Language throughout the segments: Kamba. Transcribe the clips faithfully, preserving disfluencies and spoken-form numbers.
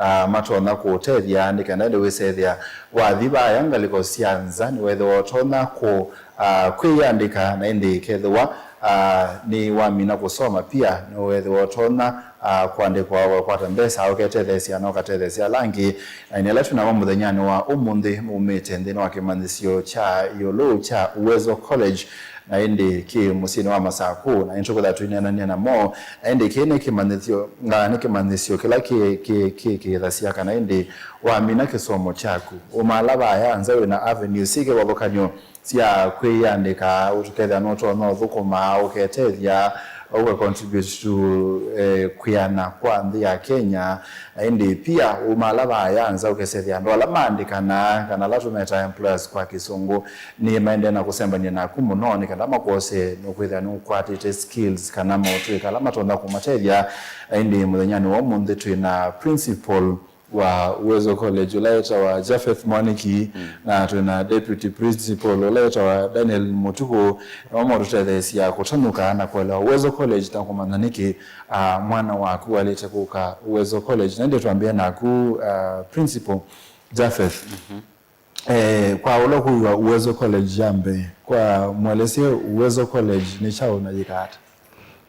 ah, matonya kũũtethya nĩ kana ĩndĩ wĩsethĩa wathi vaya ngalĩko sya nza nĩwethĩwa ũtonya kũ, ah, kwĩyandĩka, na ĩndĩ kethĩwa, ah, nĩ wamina kũsoma pia nĩwethĩwa ũtonya, ah, kũandĩkwa ũkakwata mbesa ũketetheesya na ũkatetheesya ala angĩ. Na ĩndĩ ala twĩ namo mũthenyanĩ wa ũmũnthĩ maumĩte nthĩnĩ wa kĩmanyĩsyo kya ĩũlũ kya Uwezo College, na ĩndĩ kĩ mũsyĩnĩ wa Masakũ, na nĩtũkwĩtha tũineenany'a namo. Na ĩndĩ kĩĩ nĩ kĩmanyĩsyo, na nĩ kĩmanyĩsyo kĩla kĩ, kĩ, kĩ, kĩkĩthasya kana ĩndĩ wamina kĩsomo kyaku, ũmaala vaya nza wĩ na avenues syĩ kĩvathũkany'o sya kwĩyandĩka, ũkethĩa nũtonya ũthũkũma, ũketethya, ũka contribute to, eh, kwĩana kwa nthĩ ya Kenya. Na ĩndĩ pia ũmaala vaya nza ũkesethĩa andũ ala maandĩkanaa, kana ala tũmetaa employers kwa kĩsũngũ, nĩ maendee na kũsembany'a naku mũno nĩ kana makwose nũkwĩthĩa nũkwatĩte skills kana maũtũĩka ala matonya kũmatethya. Na ĩndĩ mũthenyanĩ wa ũmũnthĩ twĩ na principal wa Uwezo College ũla etawa Japheth Mwaniki, na twĩ na deputy principal ũla etawa Daniel Mutuku, nao matũtetheesya kũtanũka na kũelewa Uwezo College na kũmanya nĩkĩ, ah, mwana waku walĩte kũka Uwezo College. Na ĩndĩ twambĩe naku, ah, principal Japheth. Eh, kwa ũla ũkũw'a Uwezo College ya mbee, kwa mwelesye Uwezo College nĩ kyaũ na yĩkaa ata?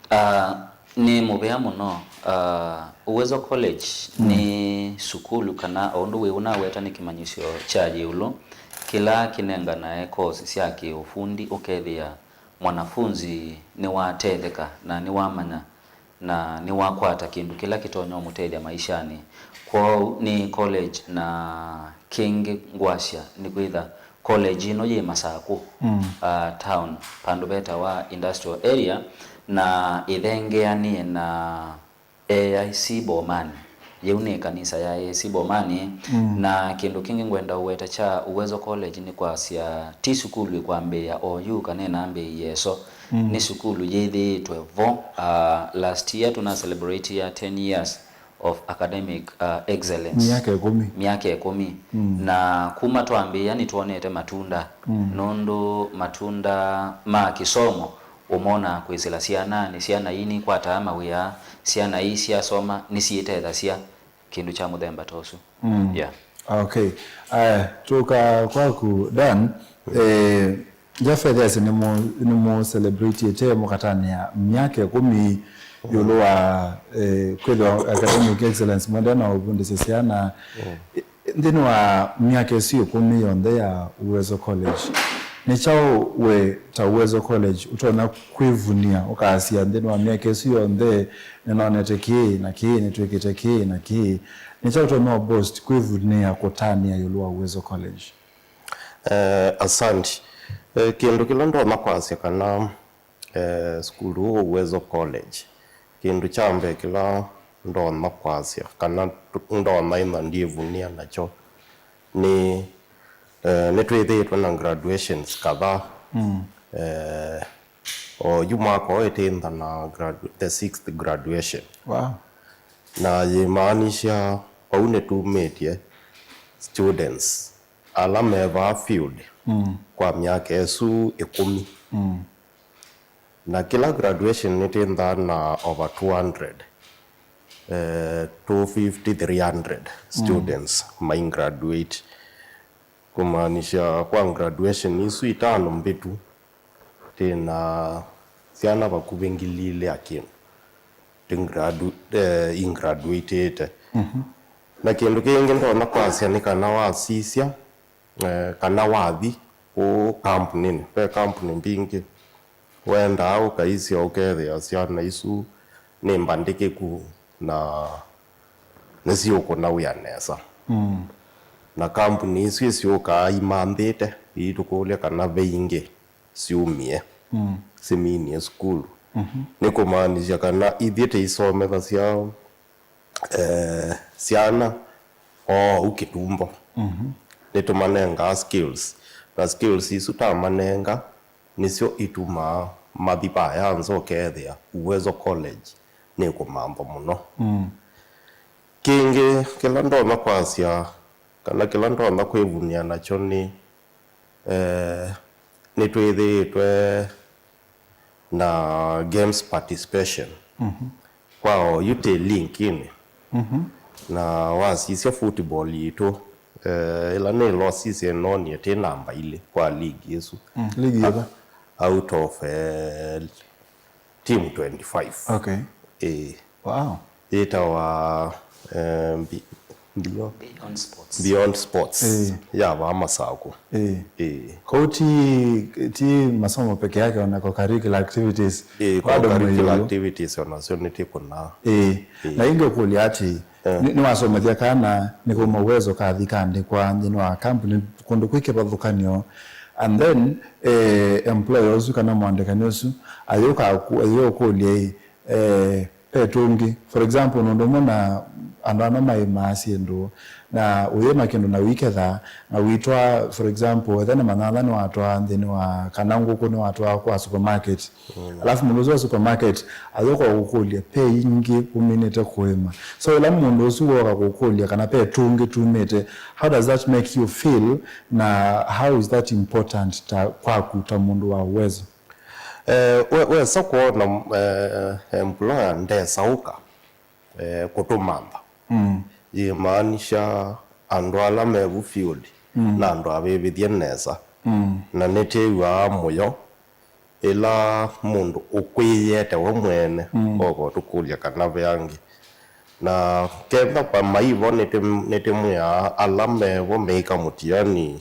Ah, nĩ mũvea mũno. Ah, Uwezo College nĩ sukulu kana o ũndũ wĩ ũnaweta nĩ kĩmanyĩsyo kya ĩũlũ kĩla kĩnenganae kosi sya kĩũfundi ũkethĩa mwanafunzi nĩwatetheka na nĩwamanya na nĩwakwata kĩndũ kĩla kĩtonya ũmũtethya maishanĩ. Kwoou nĩ college, na kĩngĩ ngwasya nĩ kwĩtha college ĩno yĩ Masakũ, uh, town, vandũ vetawa Industrial Area, na ĩthengeanĩe na A I C Bomani. Yĩu nĩ kanisa ya A I C Bomani. Na kĩndũ kĩngĩ ngwenda ũweta kya Uwezo College nĩ kwasya ti sukulu ĩkwambĩĩa o yu kana ĩnambĩĩie ĩso. Nĩ sukulu yĩthĩĩtwe vo. Uh, last year tũna celebrate ya ten years of academic, uh, excellence. Myaka ĩkũmi. Myaka ĩkũmi. Na kuma twambĩĩa nĩtwonete matunda. Nũndũ matunda ma kĩsomo ũmonaa kwĩsĩla syananĩ. Syana ii nikwataa mawĩa, syana ii syasoma nĩsyĩtethasya, kĩndũ kya mũthemba ta ũsu. Yeah. Okay. Aya, tũka kwaku Dan. Eh, Japheth asya nĩmũ, nĩmũ celebrate-ĩte mũkatanĩa myaka ĩkũmi ĩũlũ wa, eh, kwĩthĩwa academic excellence, mwendee na ũvundĩsya syana. Nthĩnĩ wa myaka ĩsu ĩkũmi yonthe ya Uwezo College, nĩ kyaũ we ta Uwezo College ũtonya kwĩvunia ũkasya, nthĩnĩ wa myaka ĩsu yonthe nĩnonete kĩĩ na kĩĩ, nĩtwĩkĩte kĩĩ na kĩĩ? Nĩ kyaũ ũtonya boast, kwĩvunĩa, kũtanĩa ĩũlũ wa Uwezo College? Eh, asante. Eh, kĩndũ kĩla ndonya kwasya kana, eh, sukulu ũũ Uwezo College, kĩndũ kya mbee kĩla ndonya kwasya kana tu-, ndonya ĩna ndyĩvunia nakyo nĩ, eh, nĩtwĩthĩĩtwe na graduations kadhaa. Eh, o yu mwaka ũũ ĩtĩntha na gradu-, the sixth graduation. Wow. Na yĩmaanisha vau nĩtumĩtye students ala me vaa field kwa myaka ĩsu ĩkũmi. Na kĩla graduation nĩtĩnthaa na over two hundred, eh, two fifty, three hundred students mai graduate. Kũmaanisha kwa graduation isu itano mbĩtu, twĩ na syana vakuvĩ ngili ilĩ ya kĩndũ ti gradu-, eh, i graduate-ĩte. Na kĩndũ kĩngĩ ndonya kwasya nĩ kana wasisya, eh, kana wathi kũu kampunĩnĩ, ve kampuni mbingĩ wendaa ũkaisya ũkethĩa syana isu nĩ mbandĩkĩku na nĩsiũkũna wĩa nesa. Na kampuni isu isyũkaa imanthĩte, iitũkũlya kana ve ingĩ syumie, siminie sukulu. Nĩ kũmaanisya kana ithyĩ tũisomethasya, eh, syana oou kĩtumbo. Nĩtũmanengaa skills, na skills isu tamanenga nĩsyo itumaa mathi vaya nza ũkethĩa Uwezo College nĩkũmantha mũno. Kĩngĩ kĩla ndonya kwasya, kana kĩla ndonya kwĩvunia nakyo nĩ, eh, nĩtwĩthĩĩtwe na games participation. Kwa oyu twĩ link-inĩ. Na wasisya football yitũ, eh, ĩla nĩ loss ĩsĩ nonie tĩ namba ilĩ kwa league ĩsu. Mm, league yĩva? Out of, eh, team twenty-five. Okay. Eh. Wow. Yĩtawa, eh, Be-, Beyond, Beyond Sports. Beyond Sports. Eh. Ya vaa Masakũ. Eh. Eh. Kau ti, ti masomo peke yake, ona co-curricular activities. Eh, bado co-curricular activities onasyo nĩtĩkũnaa. Eh. Eh. Na ingĩ ũkũlya atĩ, eh, nĩ, nĩwasomethya kana nĩkauma Uwezo kathi kaandĩkwa nthĩnĩ wa kambuni kũndũ kwĩ kĩvathũkany'o, and then, eh, employer ũsu kana mũandĩkani ũsu ayũka aku-, ayũkũlya ĩ, eh, ve tũngĩ. For example, nũndũ ũmwe na andũ ana maĩmaa syĩndũ, na ũyĩma kĩndũ na ũiketha, na wĩtwa, for example, etha nĩ manyanya nĩwatwaa nthĩnĩ wa, kana ngũkũ nĩwatwaa kwa supermarket. Mm. Alafu mũndũ ũsu wa supermarket ayũka kũkũlya, ve ingĩ ũminĩte kũĩma. So, ĩla mũndũ ũsu woka kũkũlya kana ve tũngĩ tumĩte, how does that make you feel, na how is that important ta, kwaku ta mũndũ wa Uwezo? Eh, we-, wesa kwona, eh, employer ndesaũka, eh, kũtũmantha. Mm. Yĩmaanisha andũ ala me vu field, mm, na andũ avĩvĩthye nesa. Mm. Na nĩtĩw'aa mũyo ĩla mũndũ ũkwĩyĩete we mwene, mm, oka ũtũkũlya kana ve angĩ. Na kenda kwa maivo nĩtĩ-, nĩtĩmwĩaa ala mevo meĩka mũtiani,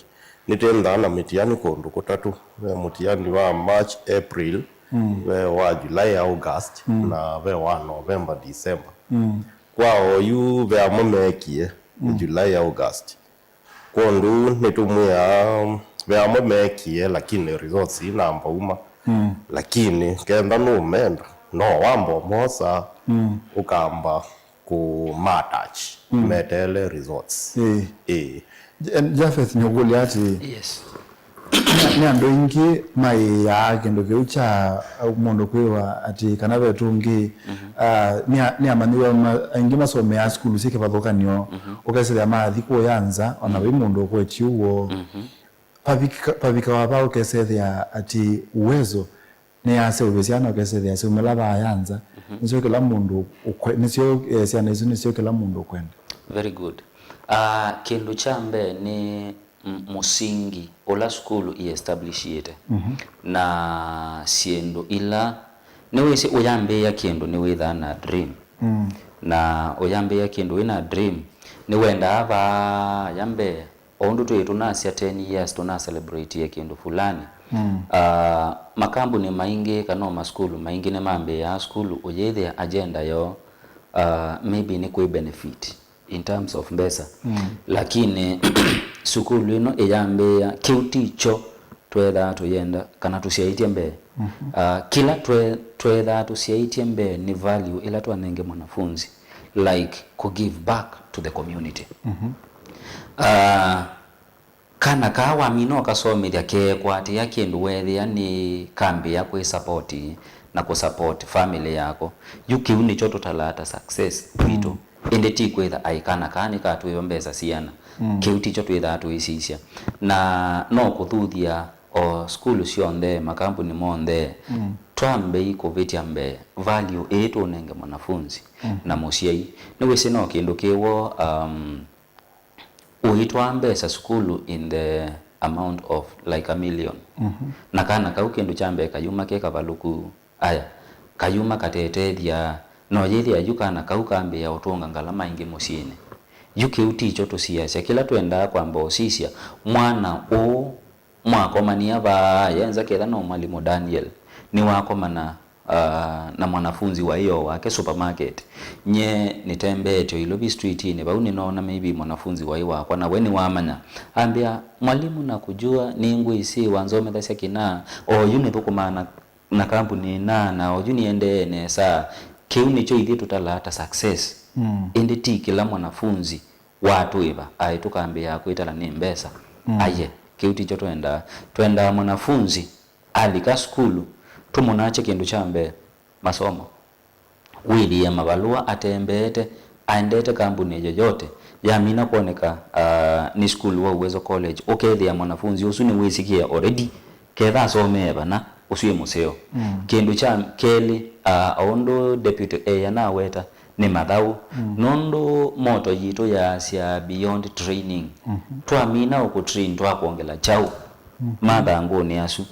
nĩtĩendaa na mĩtiani kũndũ kũtatũ. Ve mũtiani wa March, April, mm, ve wa July, August, mm, na ve wa November, December. Mm. Kwa oyu ve amwe meekie, mm, July, August. Kwondũ nĩtũmwĩaa ve amwe meekie, lakini results inamba uma. Mm. Lakini kenda nũmenda, no wamba ũmosa, mm, ũkamba kũmatach, mm, meteele results. Ĩĩ. Ĩĩ. J-, Japheth, nĩũkũlya atĩ, yes, nĩ, nĩ andũ aingĩ maĩaa kĩndũ kĩu kya mũndũ kwĩwa atĩ kana ve tũngĩ, mhm, ah, nĩ a-, nĩ amanyĩw'a ma-, aingĩ masomeaa sukulu syĩ kĩvathũkany'o, mhm, ũkesĩthĩa maathi kũya nza, ona, mhm, vai mũndũ ũkwetye ũw'o. Mhm. Pavika-, pavikawa va ũkesethĩa atĩ Uwezo nĩyaseũvĩsya na ũkesethĩa syaumĩla vaya nza, mhm, nĩsyo kĩla mũndũ ũkwe-, nĩsyo, eh, syana isu nĩsyo kĩla mũndũ ũkwenda. Very good. Ah, kĩndũ kya mbee nĩ m-, mũsingi ũla sukulu i-establishĩte. Mhm. Na syĩndũ ila, nĩwĩsĩ ũyambĩĩa kĩndũ nĩwĩthaa na dream. Mm. Na ũyambĩĩa kĩndũ wĩna dream, nĩwendaa vaya mbee, o ũndũ twĩ tũnasya ten years tũna celebrate kĩndũ fulani. Mm. Ah, makambuni maingĩ kana o masukulu maingĩ nĩmambĩĩaa sukulu ũyĩthĩa agenda yoo, ah, maybe nĩ kwĩ benefit in terms of mbesa. Mm. Lakini sukulu ĩno ĩyambĩĩa, kĩu ti kyo twethaa tũyenda kana tũsyaĩtye mbee. Mhm. Ah, kĩla twe-, twethaa tũsyaĩtye mbee nĩ value ĩla twanenge mwanafunzi, like kũ give back to the community. Mhm. Ah, kana kaa wamina ũkasomethya keekũatĩĩa kĩndũ weethĩa nĩ kambĩĩa kwĩ support na kũ support family yako. Yu kĩu nĩkyo tũtalaa ta success twitũ. Mm. Ĩndĩ ti kwĩtha aĩ kana kaa nĩkatwĩwa mbesa siana. Mm. Kĩu tikyo twĩthaa tũisisya. Na no kũthuthya o sukulu syonthe, makambuni monthe, mm, twambei kũvĩtya mbee value ĩĩ tũnenge mwanafunzi, mm, na mũsyai. Nĩwĩsĩ no kĩndũ kĩw'o, um, ũitwaa mbesa sukulu in the amount of like a million. Mhm. Na kana kau kĩndũ kya mbee kayuma ke kavalũku, aya, kayuma katetethya, no yĩthĩa yu kana kau kambĩĩa ũtũnga ngalama ingĩ mũsyĩnĩ. Yu kĩu tikyo tũsiasya. Kĩla twendaa kwamba ũsisya, mwana ũũ mwakomania vaa, yenza ketha no mwalimũ Daniel, nĩwakomana, ah, na mwanafunzi waĩ o wake supermarket. Nye nĩtembeete o Ilovi streetinĩ vau, nĩnoona maybe mwanafunzi waĩ wakwa, na we nĩwamanya. Ambĩa, "Mwalimu, nakujua, nĩngwĩsĩ wanzomethasya kĩnaa, oyu nĩthũkũmaa na na kambuni ĩna, na oyu nĩendee nesa." Kĩu nĩkyo ithyĩ tũtalaa ta success. Mm. Ĩndĩ ti kĩla mwanafunzi watwĩva aĩ tũkambĩĩa kwĩtala nĩ mbesa. Mm. Aye, kĩu tikyo twendaa. Twendaa mwanafunzi alika sukulu, tũmũnakye kĩndũ kya mbee, masomo. Wĩthĩe mavalũa atembeete, aendete kambuni yoyote, yamina kwoneka, ah, nĩ sukulu wa Uwezo College, ũkethĩa mwanafunzi ũsu nĩwĩsĩkĩe already, ketha asomee vana, ũsu ĩ mũseo. Mm. Kĩndũ kya kelĩ, ah, o ũndũ Deputy Eye anaweta, nĩ mathaũ. Mm. Nũndũ moto yitũ yaasya beyond training. Mhm. Twamina ũkũtrain twakwongela kyaũ? Mhm. Mathangũnĩ asu.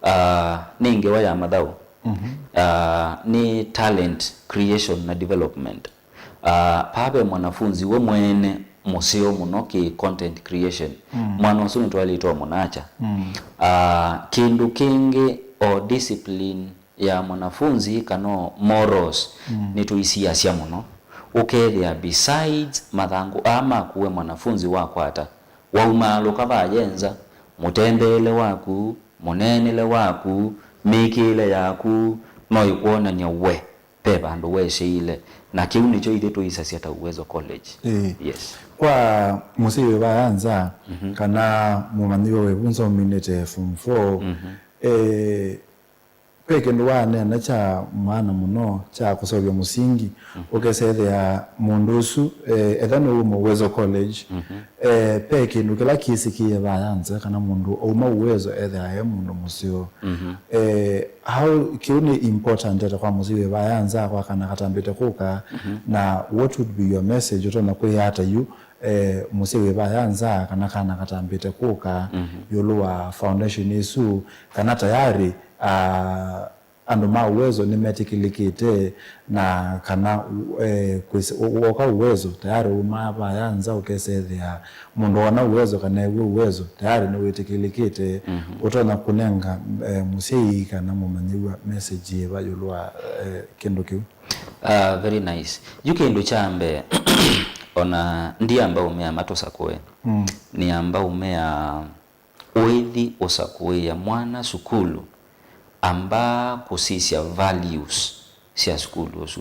Ah, nĩ ngewa ya mathaũ. Mhm. Ah, nĩ talent creation na development. Ah, paa ve mwanafunzi we mwene mũseo mũno kĩ content creation. Mm. Mwana ũsu nĩtwaĩlĩte ũmũnakya. Mm. Ah, kĩndũ kĩngĩ o discipline ya mwanafunzi kana o morals, mm, nĩtũisiasya mũno. Ũkethĩa besides mathangũ aa maku we mwanafunzi wakwata, waumaalũka vaya nza, mũtembeele waku, mũneenele waku, mĩkĩĩle yaku no ĩkwonany'a we ve vandũ weesĩile, na kĩu nĩkyo ithyĩ tũisasya ta Uwezo College. Ĩĩ. Yes. Kwa mũsyai wĩ vaya nza, mhm, kana mũmanyĩw'a wĩ vu nza ũminĩte form four, mhm, eh, ve kĩndũ waneena kya maana mũno kya kũseũvya mũsingi, mhm, ũkesethĩa mũndũ ũsu, eh, etha nĩwuma Uwezo College, mhm, eh, ve kĩndũ kĩla kĩsĩkĩe vaya nza kana mũndũ auma Uwezo ethĩae mũndũ mũseo. Mhm. Eh, how, kĩu nĩ important ata kwa mũsyai wĩ vaya nza kwa kana katambĩte kũka, mhm, na what would be your message ũtonya kwĩa ata yu, eh, mũsyai wĩ vaya nza kana kana katambĩte kũka, mhm, ĩũlũ wa foundation ĩsu, kana tayarĩ, ah, andũ ma Uwezo nĩmetĩkĩlĩkĩte, na kana, eh, kwĩsĩ-, wo-, woka Uwezo, tayarĩ umaa vaya nza ũkesethĩa mũndũ wona Uwezo kana ew'a Uwezo, tayarĩ nĩwĩtĩkĩlĩkĩte, mhm, ũtonya kũnenga, eh, mũsyai kana mũmanyĩw'a message yĩva ĩũlũ wa, eh, kĩndũ kĩu? Ah, very nice. Yu kĩndũ kya mbee, ona ndiamba ũmea matũsakũe. Mm. Nĩamba ũmea ũithi ũsakũĩa mwana sukulu, amba kũsisya values sya sukulu ũsu.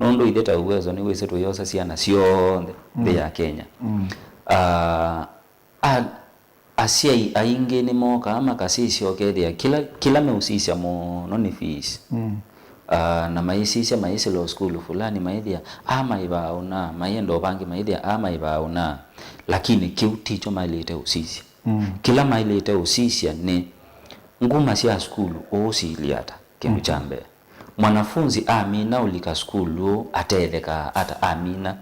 Nũndũ ithyĩ ta Uwezo nĩwĩsĩ tũyosa syana syonthe nthĩ, mm, ya Kenya. Mm. Ah, a-, asyai aingĩ nĩmokaa makasisya ũkethĩa kĩla, kĩla meũsisya mũno nĩ fees. Mm. Ah, na maisisya maisĩla o sukulu fulani maĩthĩa aa maĩvaa ũna, mayenda o vangĩ maĩthĩa aa maĩvaa ũna. Lakini kĩu tikyo maĩlĩte ũsisya. Mm. Kĩla maĩlĩte ũsisya nĩ nguma sya sukulu ũũ siilye ata? Kĩndũ kya mbee, mwanafunzi amina ũlika sukulu ũũ atethekaa ata amina?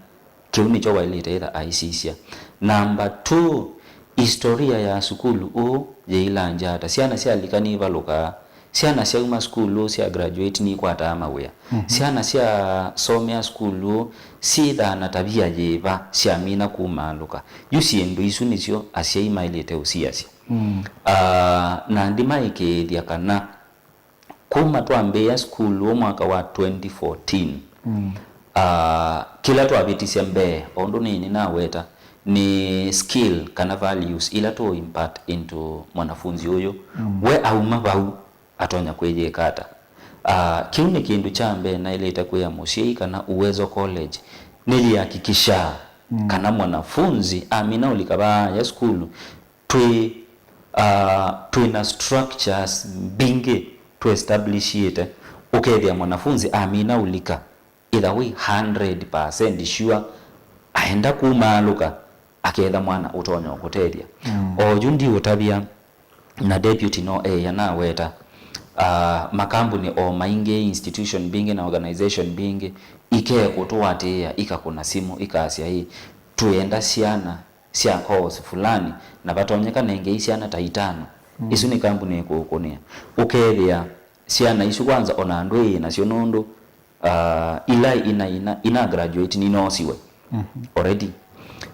Kĩu nĩkyo waĩlĩte ĩtha aisisya. Number two, historia ya sukulu ũũ yĩilangya ata? Syana syalika nivalũkaa, syana syauma sukulu ũũ sya graduate nikwataa mawĩa. Mhm. Syana syasomea sukulu ũũ syĩthaa na tavia yĩva syamina kumaalũka? Yu syĩndũ isu nĩsyo asyai maĩlĩte ũsiasya. Mm. Ah, na ndimaĩkĩĩthya kana kuma twambĩĩa sukulu mwaka wa twenty fourteen, mm, ah, kĩla twavĩtisye mbee, o ũndũ nĩnĩ naweta, nĩ skill kana values ila tũ impart into mwanafunzi ũyũ. Mm. We auma vau, atonya kwĩyĩka ata? Ah, kĩu nĩ kĩndũ kya mbee naĩlĩte kwĩa mũsyai kana Uwezo College nĩyĩakikishaa, mm, kana mwanafunzi amina ũlika vaya sukulu, twĩ, ah, twĩ na structures mbingĩ tũ establishĩte, ũkethĩa mwanafunzi amina ũlika, either wĩ hundred percent sure aenda kumaalũka, aketha mwana ũtonya ũkũtethya. Mm. Oyu ndiũtavya, na deputy no eĩa naweta, ah, makambuni o maingĩ, institution mbingĩ na organization mbingĩ ikekũtũatĩĩa, ikakũna simũ, ikasya, "Ĩ, twĩenda syana sya course fulani, na vatonyeka nengei syana ta itano." Mm. Isu nĩ kambuni ĩkũũkũnĩa. Ũkethĩa syana isu kwanza ona andũ ĩĩ nasyo nũndũ, ah, ila ina, ina, ina graduate ninosiwe, mhm, already.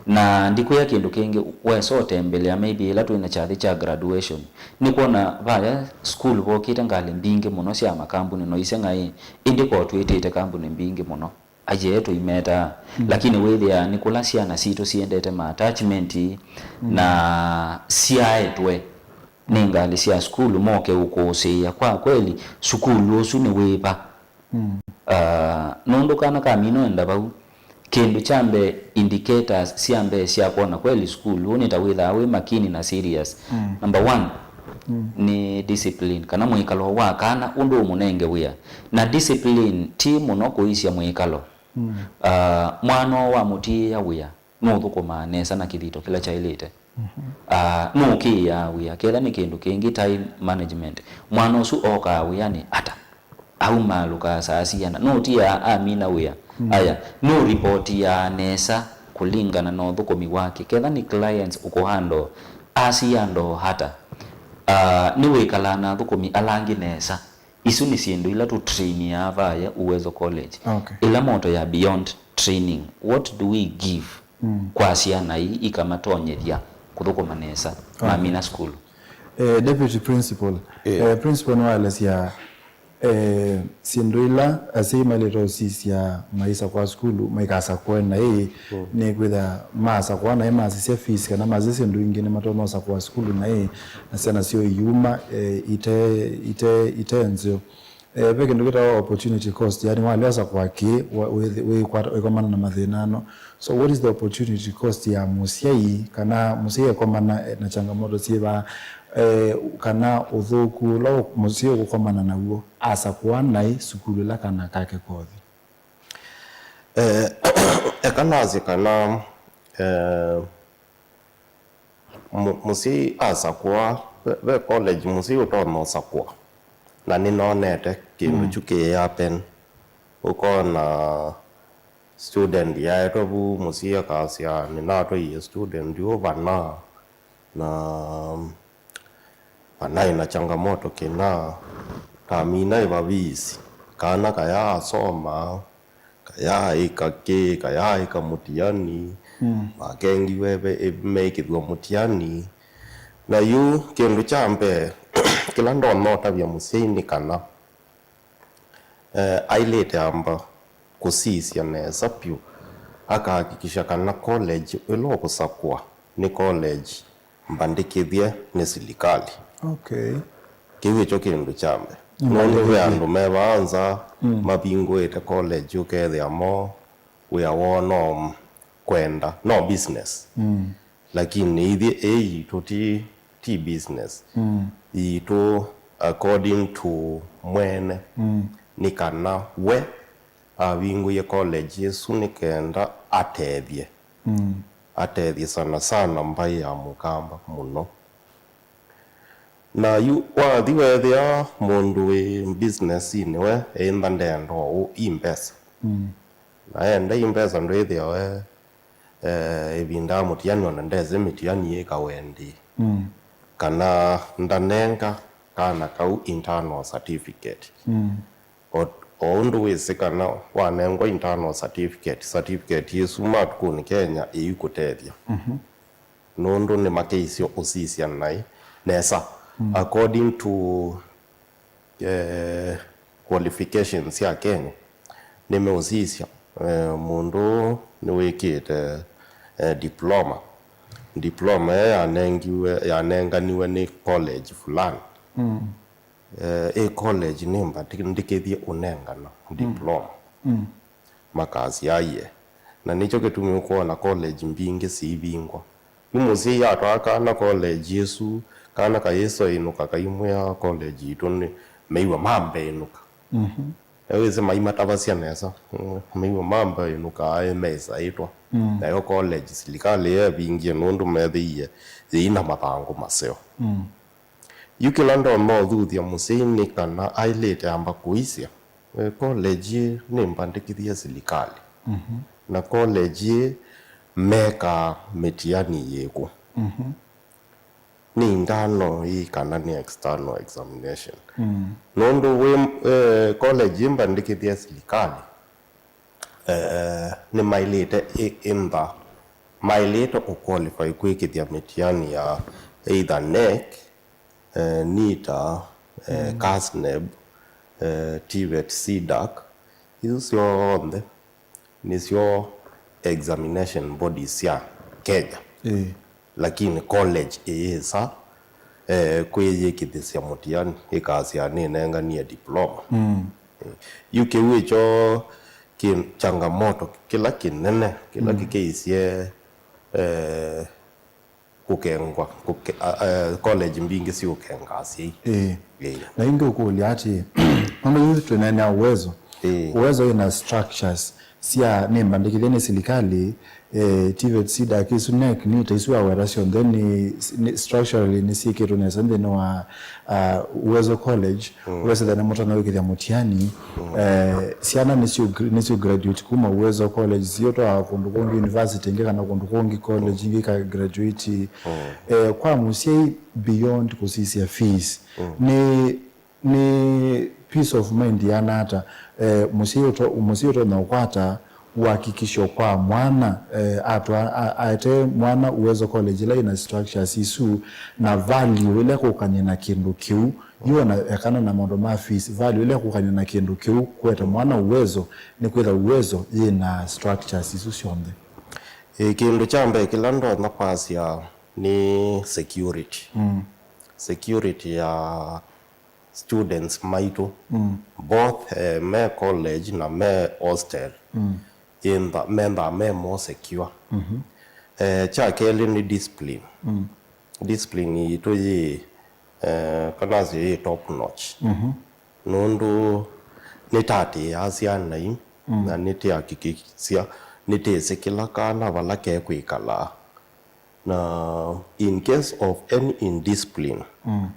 Na ndikwĩa kĩndũ kĩngĩ, wesa ũtembelea maybe ĩla twĩna kyathĩ kya graduation, nĩkwona vaya school vokĩte ngalĩ mbingĩ mũno sya makambuni, no iseng'aĩ, ĩndĩ ko twĩtĩte kambuni mbingĩ mũno. Aye tũimetaa, mm, lakini wĩthĩaa nĩ kũla syana sitũ siendete ma attachment, mm, na syaetwe nĩ ngalĩ sya sukulu moke ũkũsĩĩa kwa kweli sukulu ũsu nĩ wĩva. Mm. Ah, nũndũ kana kamina enda vau, kĩndũ kya mbee, indicators sya mbee sya kwona kweli sukulu ũũ nĩ ta wĩthaa wĩ makini na serious. Mm. Number one, mm, nĩ discipline, kana mwĩkalo wa kana ũndũ ũmũnenge wĩa. Na discipline ti mũno kũisya mwĩkalo. Mm. Ah, mwana ũũ wamũtiĩa wĩa, nũthũkũmaa nesa na kĩthito kĩla kyaĩlĩte. Mhm. Ah, nũkĩĩaa wĩa, ketha nĩ kĩndũ kĩngĩ, time management. Mwana ũsu okaa wĩanĩ ata? Aumaalũkaa saa siana? Nũtiaa amina wĩa? Mm. Aya, nũripotiaa nesa kũlingana na ũthũkũmi wake? Ketha nĩ clients ũkũhandle, asiandle ata? Ah, nĩwĩkalaa na athũkũmi ala angĩ nesa? Isu nĩ syĩndũ ila tũtrainiaa vaya Uwezo College. Okay. Ĩla moto ya beyond training, what do we give, mm, kwa syana ii ikamatonyethya kũthũkũma nesa, okay, mamina sukulu? Eh, Deputy Principal, eh, eh, Principal nĩwaelesya, eh, syĩndũ ila asyai mailĩte ũsisya maisakũa sukulu maikasakũe naĩ, mm, nĩ kwĩtha masakũa naĩ masisya fees kana masisya syĩndũ ingĩ nĩmatonya ũsakũa sukulu naĩ, na syana syoo iyuma, eh, ite, ite, ite nzeo. Eh, ve kĩndũ kĩtawa opportunity cost, yani walea ũsakũa kĩĩ, wa-, wĩthi-, wĩkwata, wĩkomana na mathĩna ano. So what is the opportunity cost ya mũsyai, kana mũsyai ekomana, eh, na changamoto syĩva, eh, kana ũthũku ũla ũ-, mũsyai ũkũkomana naw'o asakũa naĩ sukulu ĩla kana kake kothi? Eh, eka nasye kana, eh, Mũ-, mũsyai asakũa, ve, ve college mũsyai ũtonya ũsakũa. Na nĩnonete kĩndũ, mm, kyu kĩ happen. Ũkona student yaetwe vu, mũsyai akasya, "Nĩnatwaie student ũũ vana, na vanaĩ na changamoto kĩna, tamina ĩvavisi, kana kaya asoma." Kayaaĩka kĩ, kayaaĩka mũtiani, mm, makengiwe ve-, e-, meĩkĩthw'a mũtiani. Na yu kĩndũ kya mbee kĩla ndonya ũtavya mũsyai nĩ kana, eh, ailĩte amba kũsisya nesa vyũ, akahakikisha kana college ĩla ũkũsakũa nĩ college mbandĩkĩthye nĩ silikalĩ. Okay. Kĩu ĩkyo kĩndũ kya mbee. Nũndũ ve mbandĩkĩthye. Andũ me vaa nza, mm, mavingũĩte college, ũkethĩa mo wĩa woo no kwenda, no business. Mm. Lakini ithyĩ ĩĩ yitũ ti, ti business. Mm. Yitũ according to mwene, mm, nĩ kana we avingũie college ĩsu nĩ kenda atethye. Mm. Atethye sana sana mbaĩ ya Mũkamba mũno. Na yu wathi weethĩa mũndũ wĩ businessinĩ we ĩntha ndenda ũũ i mbesa. Mm. Na enda i mbesa ndwĩthĩa we, eh, ĩvinda ya mũtiani ona ndesĩ mĩtiani yĩka wendi. Mm. Kana ndanenga kana kau internal certificate. Mm. O, o ũndũ wĩsĩ kana wanengwa internal certificate, certificate ĩsu matukũnĩ Kenya ĩikũtethya. Mhm. Nũndũ nĩmakeisye ũsisya naĩ nesa. Mm. According to, eh, qualifications sya Kenya, nĩmeũsisya, eh, mũndũ ũũ nĩwĩkĩte, eh, diploma. Diploma ĩyo yanengiwe, yanenganiwe nĩ college fulani. Mm. Eh, ĩ college nĩmbandĩkĩthye ũnengana diploma. Mm. Makasya aye. Na nĩkyo kĩtumi ũkwona college mbingĩ siivingwa. Yu mũsyai atwaa kana college ĩsu, kana kayĩsoa ĩnũka kaimwĩa college itũ nĩ meiwa mambe ĩnũka. Mhm. Ewĩsĩ maimatavasya nesa. Mm, meiwa mambe ĩnũka aĩ mesaĩtwa. Mm. Nayo college silikalĩ yevingie nũndũ methĩie yĩina mathangũ maseo. Mm. Yu kĩla ndonya ũthuthya mũsyai nĩ kana aĩlĩte amba kũisya, eh, college ĩĩ nĩmbandĩkĩthye silikalĩ. Mhm. Na college ĩĩ mekaa mĩtiani yĩkũ? Mhm. Nĩ internal ĩĩ kana nĩ external examination? Mm. Nũndũ wĩ, eh, college ĩĩ mbandĩkĩthye silikalĩ, eh, nĩmaĩlĩte ĩ-, ĩntha maĩlĩte ũqualify kwĩkĩthya mĩtiani ya either NEC, eh, NITA, eh, mm, CASNEB, eh, TVET, CDAC. Isu syonthe nĩsyo examination bodies sya Kenya. Ĩĩ. Lakini college ĩyĩsa, eh, kwĩyĩkĩthĩsya mũtiani, ĩkasya nĩnenganie diploma. Mm. Eh, yu kĩu ĩkyo kĩ changamoto kĩla kĩnene, kĩla, mm, kĩkĩisye, eh, kũkengwa, kũke-, a, a, college mbingĩ siũkenga asyai. Ĩĩ. Ĩĩ. Na ĩngĩ ũkũlya atĩ, nũndũ yu twĩneenea Uwezo, ĩĩ, Uwezo ĩna structures, Sya nĩ mbandĩkĩthye nĩ silikalĩ, eh, TVET, CDAC, isu, NEC, NITA, isu waweta syonthe nĩ, nĩ structurally nĩsyĩkĩtwe nesa nthĩnĩ wa, uh, Uwezo College. Mm. Ũkesĩthya nĩ mũtonya wĩkĩthya mũtiani. Mm. Eh, syana nĩsyo gr-, nĩsyo graduate kuma Uwezo College, siũtwaa kũndũ kũngĩ university ĩngĩ kana kũndũ kũngĩ college ĩngĩ ika graduate. Mm. Eh, kwa mũsyai, beyond kũsisya fees, mm, nĩ nĩ peace of mind yana ata? Eh, mũsyai ũto-, mũsyai ũtonya ũkwata ũhakikisho kwa mwana, eh, atwa-, a-, aete mwana Uwezo College ĩla ĩna structures isu, na value ĩla kũkany'a na kĩndũ kĩu, yona ekana na maũndũ ma fees, value ĩla kũkany'a na kĩndũ kĩu, kũete mwana Uwezo, nĩ kwĩtha Uwezo yĩna structures isu syonthe. Ĩ, kĩndũ kya mbee kĩla ndonya kwasya nĩ security. Mm. Security ya students maitũ, mm, both, eh, me college na me hostel, mm, yĩntha-, menthaa me more secure. Mhm. Eh, kya kelĩ nĩ discipline. Mm. Discipline yitũ yĩ, eh, kanasyo yĩ top notch. Mhm. Nũndũ nĩtatĩĩaa syana ii, mm, na nĩtĩhakikisya nĩtĩsĩ kĩla kana vala kekwĩkalaa. Na in case of any indiscipline, mm,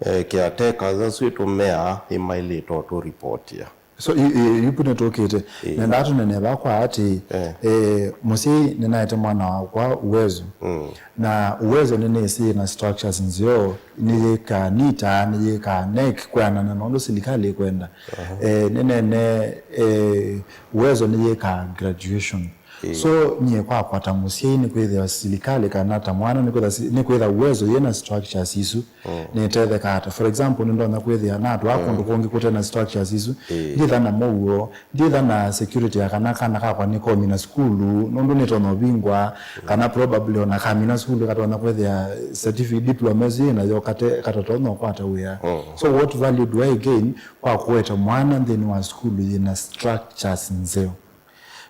eh, caretakers asu ĩtũmeaa ĩmaĩlĩte ũtũripotia. So, i, i, ipu nĩtũkĩte. Ĩĩ. Nendaa tũnene vakwa atĩ, eh, eh, mũsyai nĩnaete mwana wakwa Uwezo. Mm. Na Uwezo nĩnĩsĩ na structures nzeo, nĩyĩkaa NITA, nĩyĩkaa NEC, kwĩanana na ũndũ silikalĩ ĩkwenda. Aha. Eh, nĩnene, eh, Uwezo nĩyĩkaa graduation. Ĩĩ. So, nyie kwakwa ta mũsyai nĩkwĩthĩwa silikalĩ kana ta mwana nĩkwĩtha si-, nĩkwĩtha Uwezo yĩna structures isu, mm, nĩtethekaa ata? For example, nĩndonya kwĩthĩa natwaa, mm, kũndũ kũngĩ kũte na structures isu, ĩĩ, ndyĩtha na mũuo, ndyĩtha na security ya kana kana kakwa nĩkomina sukulu, nũndũ nĩtonya ũvingwa, mm, kana probably ona kamina sukulu katonya kwĩthĩa certificate, diploma ĩsu yĩnayo kate-, katatonya ũkwata wĩa. Mm. So what value do I gain kwa kũete mwana nthĩnĩ wa sukulu yĩna structures nzeo?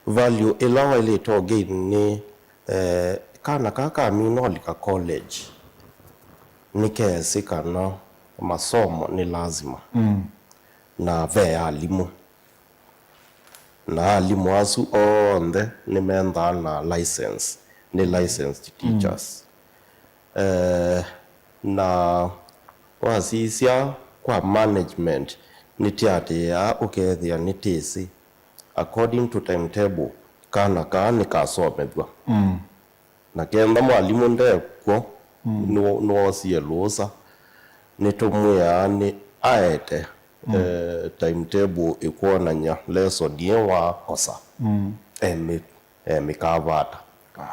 Value ĩla waĩlĩte ũgain nĩ, eh, kana kaa kamina ũlika college, nĩkeesĩ kana masomo nĩ lazima. Mm. Na ve alimũ. Na alimũ asu onthe nĩmenthaa na license, nĩ licensed, mm, teachers. Eh, na wasisya kwa management, nĩtĩatĩĩaa ũkethĩa nĩtĩsĩ, according to timetable, kana kaa nĩkasomethw'a. Mm. Na kenda mwalimũ ndekw'o, mm, nĩwo-, nĩwosie lũũsa, nĩtũmwĩaa nĩ aete, mm, eh, timetable ĩkwonany'a lesson ĩĩ wakosa, mm, emĩ-, emĩkavata. Wow.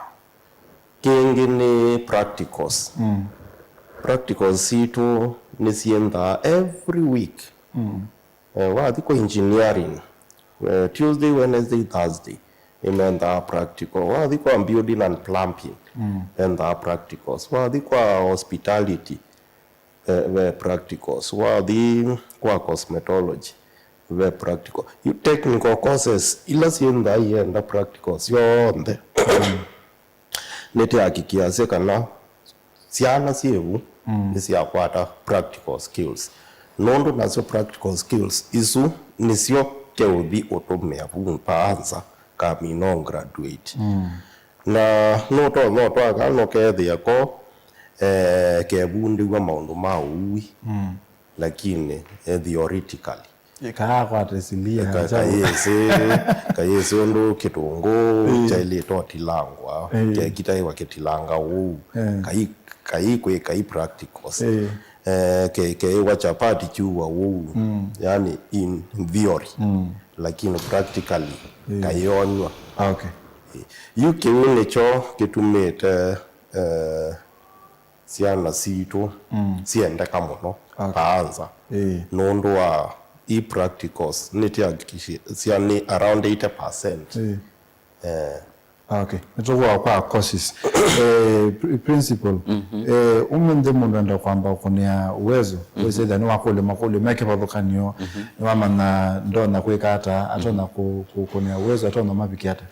Kĩngĩ nĩ practicals. Mm. Practicals sitũ nĩsyĩnthaa every week. Mm. Eh, wathi kwa engineering, eh, Tuesday, Wednesday, Thursday, nĩmenthaa practical. Wathi kwa building and plumbing, mm, menthaa practicals. Wathi kwa hospitality, eh, ve practicals. Wathi kwa cosmetology, ve practical. You technical courses, ila syĩnthaa ienda practicals syonthe. Mm. Nĩtĩakikiasye kana syana syĩ vu, mm, nĩsyakwata practical skills. Nũndũ nasyo practical skills isu nĩsyo keũthi ũtũmĩa vu paanza kamina graduate. Mm. Na nũtonya ũtwaa kana ũkethĩa ko, eh, kevundĩw'a maũndũ ma ũui, mm, lakini, eh, theoretically. Ĩkaa kwate silia. Ka-, kayĩsĩ, kayĩsĩ ũndũ kĩtũngũ, ĩĩ, kyaĩlĩte ũtilangwa, ĩĩ, kekitaĩwa kĩtilanga ũu. Ĩĩ. Kai, kai kwĩ, kai practicals. Ĩĩ. Eh, ke-, keĩwa chapati kyuwa ũu. Mm. Yani in theory. Mm. Lakini practically, ĩĩ, kayonywa. Okay. Ĩĩ. Yu kĩu nĩkyo kĩtumĩte, eh, syana sitũ, mm, syendeka mũno, okay, paanza. Ĩĩ. Nũndũ wa i practicals, nĩtĩakikisya nĩ around eighty percent. Ĩĩ. Eh. Okay. Nĩtũkũa kwa courses. Eh, pri-, principal, mhm, eh, ũmũnthĩ mũndũ enda kwamba kũnĩa Uwezo, mhm, wĩsĩthya nĩwakũlya makũlyo me kĩvathũkany'o, mhm, nĩwamanya ndonya kwĩka ata, atonya, mhm, kũ-, kũ-, kũnĩa Uwezo, atonya mavike ata?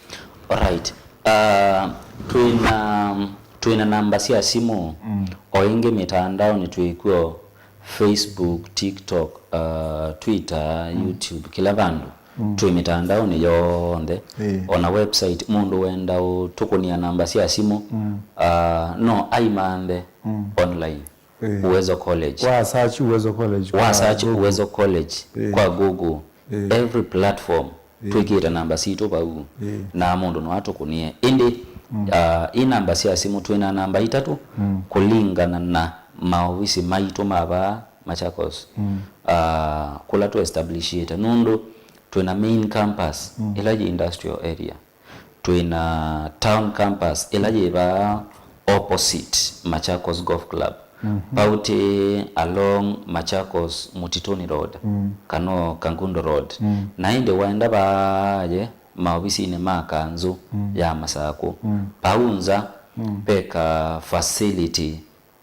Alright. Uh, twĩna, twĩna namba sya simũ, mm, o ĩngĩ mĩtandaonĩ twĩkw'o, Facebook, TikTok, uh, Twitter, mm, YouTube, kĩla vandũ. Mm. Twĩ mĩtandaonĩ yonthe. Ĩĩ. Ona website, mũndũ wenda ũtũkũnĩa namba sya simũ, mm, ah, no aimanthe, mm, online. Ĩĩ. Uwezo College. Wa search Uwezo College kwa Google. Wa search Uwezo College, ĩĩ, kwa Google. Ĩĩ. Every platform, ĩĩ, twĩkĩte namba sitũ vau. Ĩĩ. Na mũndũ no atũkũnĩe. Ĩndĩ, mm, ah, i namba sya simũ, twĩ na namba itatũ, mm, kũlingana na maovisi maitũ ma vaa Machakos, mm, ah, kũla tũ establishĩte. Nũndũ twĩ na main campus, mm, ĩla yĩ industrial area. Twĩ na town campus ĩla yĩ vaa opposite Machakos Golf Club. Mhm. Vau tĩ along Machakos Mutituni Road, mm, kana Kangundo Road. Mm. Na ĩndĩ waenda vaaye maovisinĩ ma kanzũ, mm, ya Masakũ, mm, vau nza, mm, ve ka facility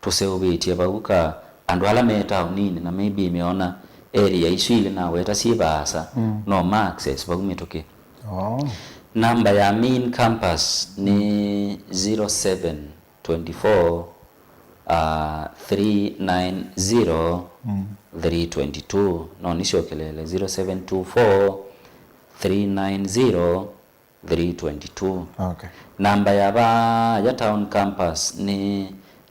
tũseũvĩtye vau ka andũ ala me taoninĩ na maybe meona area isu ilĩ naweta syĩ vaasa, mm, no ma access vau mĩtũkĩ. Oh. Namba ya main campus nĩ zero seven twenty four, uh, three nine zero, mm, three twenty two. No nĩsyokelele, zero seven two four, three nine zero, three twenty two. Okay. Namba ya vaa ya town campus nĩ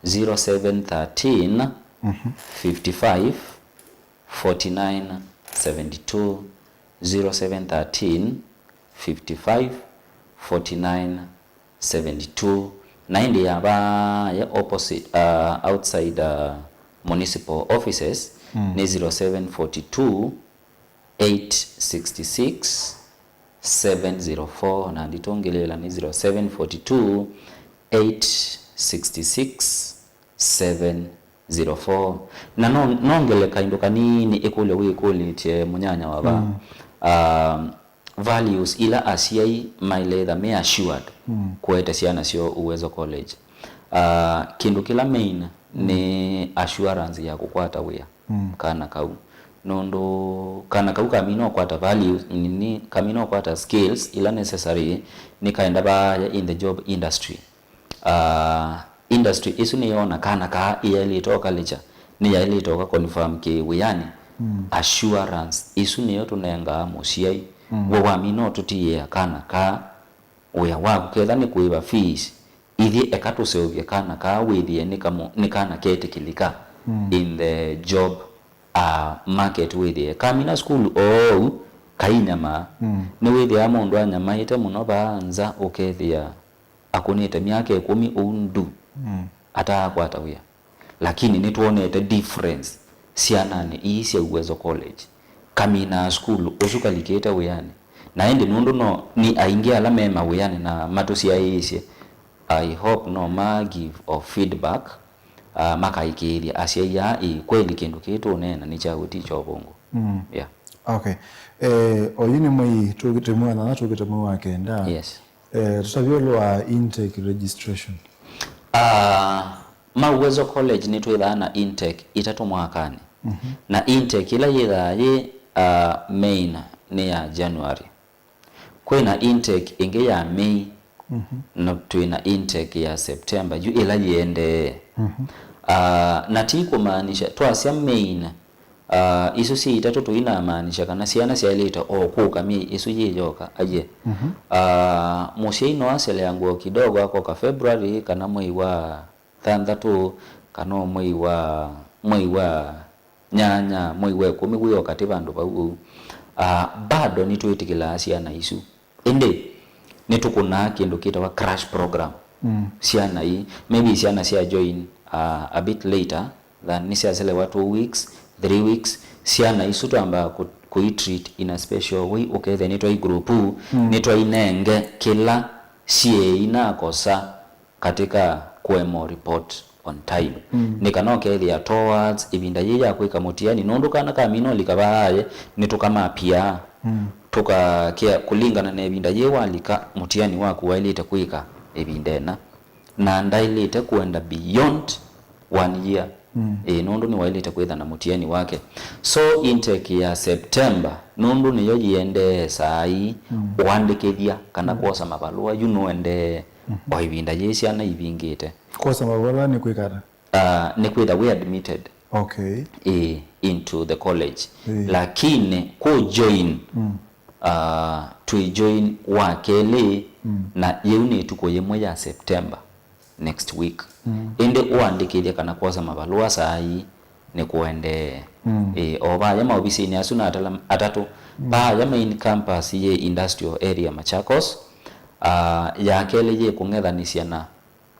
zero seven thirteen, mhm, fifty five, forty nine, seventy two, zero seven thirteen, fifty five, forty nine, seventy two. Na ĩndĩ ya vaa ya opposite, uh, outside, uh, municipal offices, mm, nĩ zero seven forty two, eight six six, seven zero four, na nditũngĩlĩĩla nĩ zero seven forty two, eight six six, seven zero four. Na no, nongele kaindũ kanini ĩkũlyo wĩkũlĩtye mũnyanya wa vaa. Mm. Um, values ila asyai maĩle etha me assured, mm, kũete syana syoo Uwezo College. Uh, kĩndũ kĩla main, mm, nĩ assurance ya kũkwata wĩa, mm, kana kau. Nũndũ kana kau kamina ũkwata values, nini, kamina ũkwata skills ila necessary, nĩkaenda vaaya in the job industry. Ah, industry ĩsu nĩyona kana kaa ĩyaĩlĩte ũka lecture, nĩyaĩlĩte ũka confirm kĩ wĩanĩ. Mm. Assurance ĩsu nĩyo tũnengaa mũsyai. Mm. We wamina ũtũtiĩa kana kaa wĩa waku, ketha nĩ kũĩva fees, ithyĩ eka tũseũvye kana kaa wĩthĩe nĩ kamũ-, nĩ kana ketĩkĩlĩka, mm, in the job, uh, market, wĩthĩe kamina sukulu oou kainyamaa. Mm. Nĩwĩthĩaa mũndũ anyamaĩte mũno vaa nza, ũkethĩa akũnĩte myaka ĩkũmi ũu ndu, mm, ataakwata wĩa. Lakini nĩtwonete difference syananĩ ii sya Uwezo College. Kaminaa sukulu, ũsu kalikĩte wĩanĩ. Na ĩndĩ nũndũ no nĩ aingĩ ala me mawĩanĩ na matũsyaĩĩsye, I hope no ma give of feedback, uh, makaĩkĩĩthya asyai aa, ĩĩ, kweli kĩndũ kĩĩ tũũneena nĩ kya ũti kya ũvũngũ. Mm. Yeah. Okay. Eh, oyu nĩ mwei tũkĩte mwei wa nyanya, tũkĩte mwei wa kenda. Yes. Eh, tũtavye ũlũ wa intake registration. Ah, ma Uwezo College nĩtwĩthaa na intake itatũ mwakanĩ. Mhm. Na intake ĩla yĩthaa yĩ, ah, main nĩ ya January. Kwĩ na intake ĩngĩ ya May, mhm, na twĩ na intake ya September, yu ĩla yĩendee. Mhm. Ah, na ti kũmaanisha, twasya main, ah, isu syĩ itatũ tũinamaanisha kana syana syaĩlĩte o kũka myei ĩsu yĩ yoka, aiye. Mhm. Ah, mũsyai no aseleangwe kidogo akoka February kana mwei wa thanthatũ, kana o mwei wa, mwei wa nyanya, mwei wa ĩkũmi wĩ o katĩ vandũ vau ũu. Ah, bado nĩtwĩtĩkĩlaa syana isu. Ĩndĩ nĩtũkũnaa kĩndũ kĩtawa crash program. Mm. Syana ii, maybe syana sya join, ah, a bit later than nĩsyaselewa two weeks, three weeks. Syana isu twambaa kũ-, kũi treat in a special way, ũkethĩa nĩtwai group, mm, nĩtwainenge kĩla syĩĩ inakosa katika kũema report on time. Mm. Nĩ kana ũkethĩa towards ĩvinda yĩĩ ya kwĩka mũtiani, nũndũ kana kamina ũlika vaaye, nĩtũkamapia. Mm. Tũkakĩa kũlingana na ĩvinda yĩĩ walika, mũtiani waku waĩlĩte kwĩka ĩvinda ĩna. Na ndaĩlĩte kũenda beyond one year. Mm. Ĩĩ, nũndũ nĩwaĩlĩte kwĩtha na mũtiani wake. So, intake ya September, nũndũ nĩyo yĩendee saa ii, mm, ũandĩkĩthya kana, mm, kwosa mavalũa, yu nũendee, mhm, o ĩvinda yĩĩ syana ivingĩte. Kwosa mavalũa nĩ kwĩka ata? Ah, nĩ kwĩtha we admitted. Okay. Ĩĩ, into the college. Ĩĩ. Lakini kũ join, mm, uh, twĩ join wa kelĩ, mm, na yĩu nĩ ĩtukũ yĩmwe ya September next week. Mm. Ĩndĩ ũandĩkĩthye kana kwosa mavalũa saa ii nĩ kũendee. Mm. Ĩ, o vaya maovisinĩ asu na atala atatũ, mm, vaya main campus yĩ Industrial Area Machakos, uh, ya kelĩ yĩ kũng'ethanĩsya na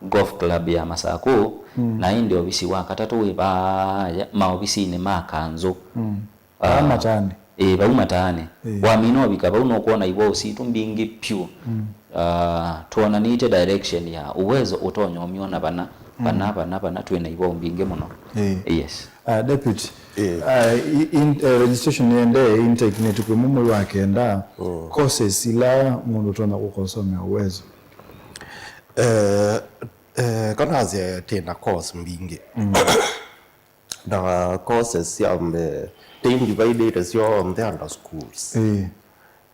Golf Club ya Masaku, mm, na ĩndĩ ovisi wa katatũ wĩ vaya maovisinĩ ma kanzũ. Mm. Ah, vau mataanĩ. Ĩĩ, vau mataanĩ. Ĩĩ. Wamina ũvika vau nũkwona iwau sitũ mbingĩ pyũ. Mm. Ah, twonanĩtye direction ya Uwezo ũtonya ũmyona vana, vana, mm, vana, vana twĩ na iwau mbingĩ mũno. Ĩĩ. Yes. Ah, Deputy, ĩĩ, ah, i- in- eh, registration nĩendee, intake nĩ ĩtukũ ĩmwe mwei wa kenda. Mm. Courses ila mũndũ ũtonya kũkosomea Uwezo? Eh, eh, kanasya tena course mbingĩ. Mm. Na courses sya mbee, tĩ individed syonthe under schools. Ĩĩ.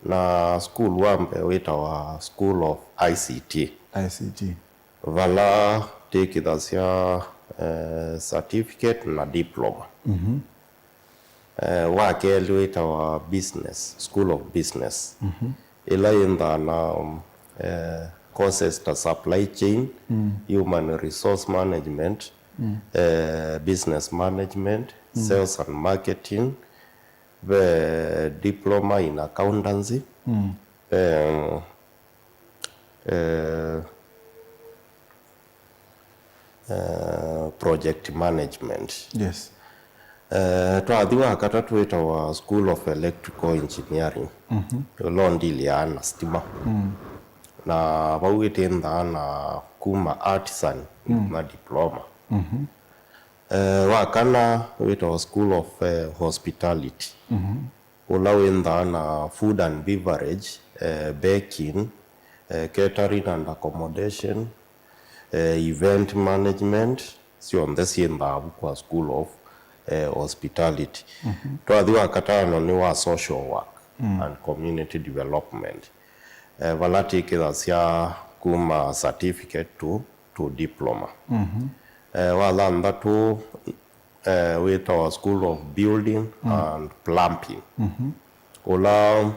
Na school wa mbee wĩtawa School of I C T. I C T. Vala twĩkĩthasya, eh, certificate na diploma. Mhm. Eh, wa kelĩ wĩtawa business, School of Business. Mhm. Ĩla yĩnthaa na, um, eh, courses ta supply chain, mm, human resource management, mm, eh, business management, mm, sales and marketing, ve diploma in accountancy, mm, ve, eh, eh, project management. Yes. Eh, twathi wa katatũ wĩtawa School of Electrical Engineering. Mhm. Ũla ũndiliaa na stima. Mm. Na vau ĩtĩnthaa na kuma artisan, mm, na diploma. Mhm. Eh, wa kana wĩtawa School of, eh, Hospitality. Mhm. Ũla wĩnthaa na food and beverage, eh, baking, eh, catering and accommodation, eh, event management, syonthe syĩnthaa vu kwa School of, eh, Hospitality. Mhm. Twathi wa katano nĩ wa social work, mm, and community development. Eh, vala twĩkĩthasya kuma certificate to, to diploma. Mhm. Eh, wa thanthatũ, eh, wĩtawa School of Building, mm, and Plumbing. Mhm. Ũla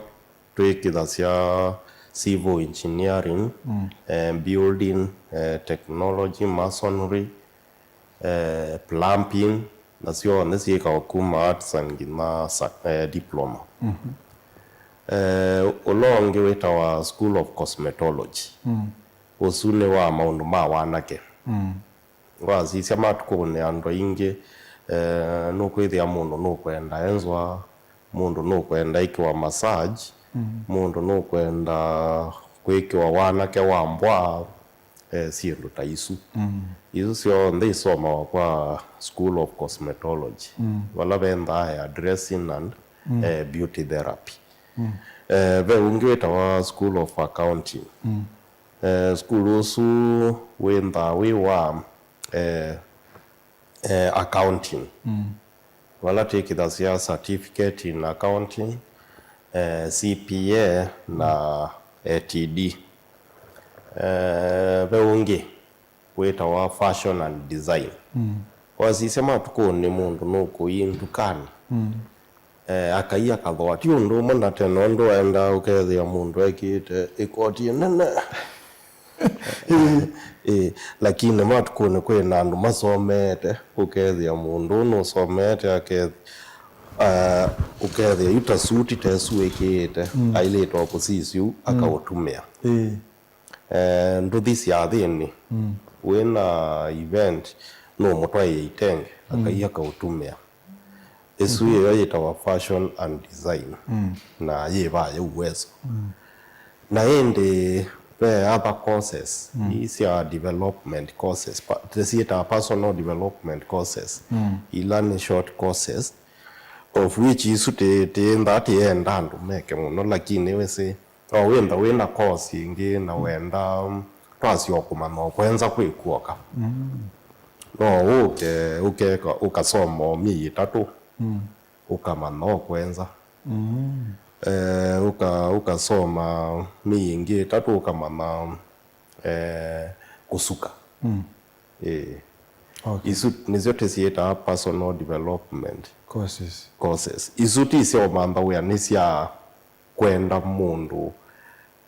twĩkĩthasya civil engineering, mm, eh, building, eh, technology, masonry, eh, plumbing, na syonthe syĩkawa kuma artisan nginya sa- eh, diploma. Mhm. Eh, ũla ũngĩ wĩtawa School of Cosmetology. Mm. Ũsu nĩ wa maũndũ ma wanake. Mm. Wasisya matukũnĩ andũ aingĩ, eh, nũkwĩthĩa mũndũ nũkwenda enzwa, mũndũ nũkwenda ĩkĩwa massage, mm, mũndũ nũkwenda kwĩkĩwa wanake wa mbwa, eh, syĩndũ ta isu. Mm. Isu syonthe isomawa kwa School of Cosmetology, mm, vala venthaa hair dressing and, mm, eh, beauty therapy. Mm. Eh, ve ũngĩ wĩtawa School of Accounting. Mm. Eh, sukulu ũsu wĩnthaa wĩ wa, eh, eh, accounting. Mm. Vala twĩkĩthasya certificate in accounting, eh, C P A na A T D. Eh, ve ũngĩ wĩtawa fashion and design. Mm. Wasisya matukũnĩ mũndũ nũkũi ndukanĩ. Mm. Eh, akai akathooa. Ti ũndũ ũmwe na tene ũndũ waendaa ũkethĩa mũndũ ekĩĩte ĩkoti ĩnene. Ĩĩ, lakini matukũnĩ kwĩ na andũ masomeete, ũkethĩa mũndũ ũũ nũsomeete, ake- ah, ũkethĩa yu ta suti ta ĩsu wĩkĩĩte, mm, ailĩte o kũsisya ũu, mm, akaũtumĩa. Ĩĩ. Eh, nduthi sya thĩnĩ, mm, wĩna event, nũmũtwaĩe itenge, mm, akai akaũtumĩa. Ĩsu, mhm, ĩyo yĩtawa fashion and design, mm, na yĩ vaya Uwezo. Mm. Na ĩndĩ ve other courses, mm, ii sya development courses, pa- tũsyĩtaa personal development courses, mm, ila nĩ short courses, of which isu tĩ- tĩĩndaa tĩenda andũ meke mũno, lakini wĩsĩ, no wĩntha wĩna course ĩngĩ na, mm, wenda, mm, twasya o kũmanya o kwenza kwĩ kuoka. Mm. No ũke, ũkeka, ũkasoma o myei ĩtatũ, mm, ũkamanya o kwenza. Mm. Eh, ũka- ũkasoma myei ĩngĩ ĩtatũ ũkamanya, eh, kũsuka. Mm. Ĩĩ. Okay. Isu nĩsyo tũsyĩtaa personal development courses. Courses. Isu ti sya ũmantha wĩa, nĩ sya kwenda mũndũ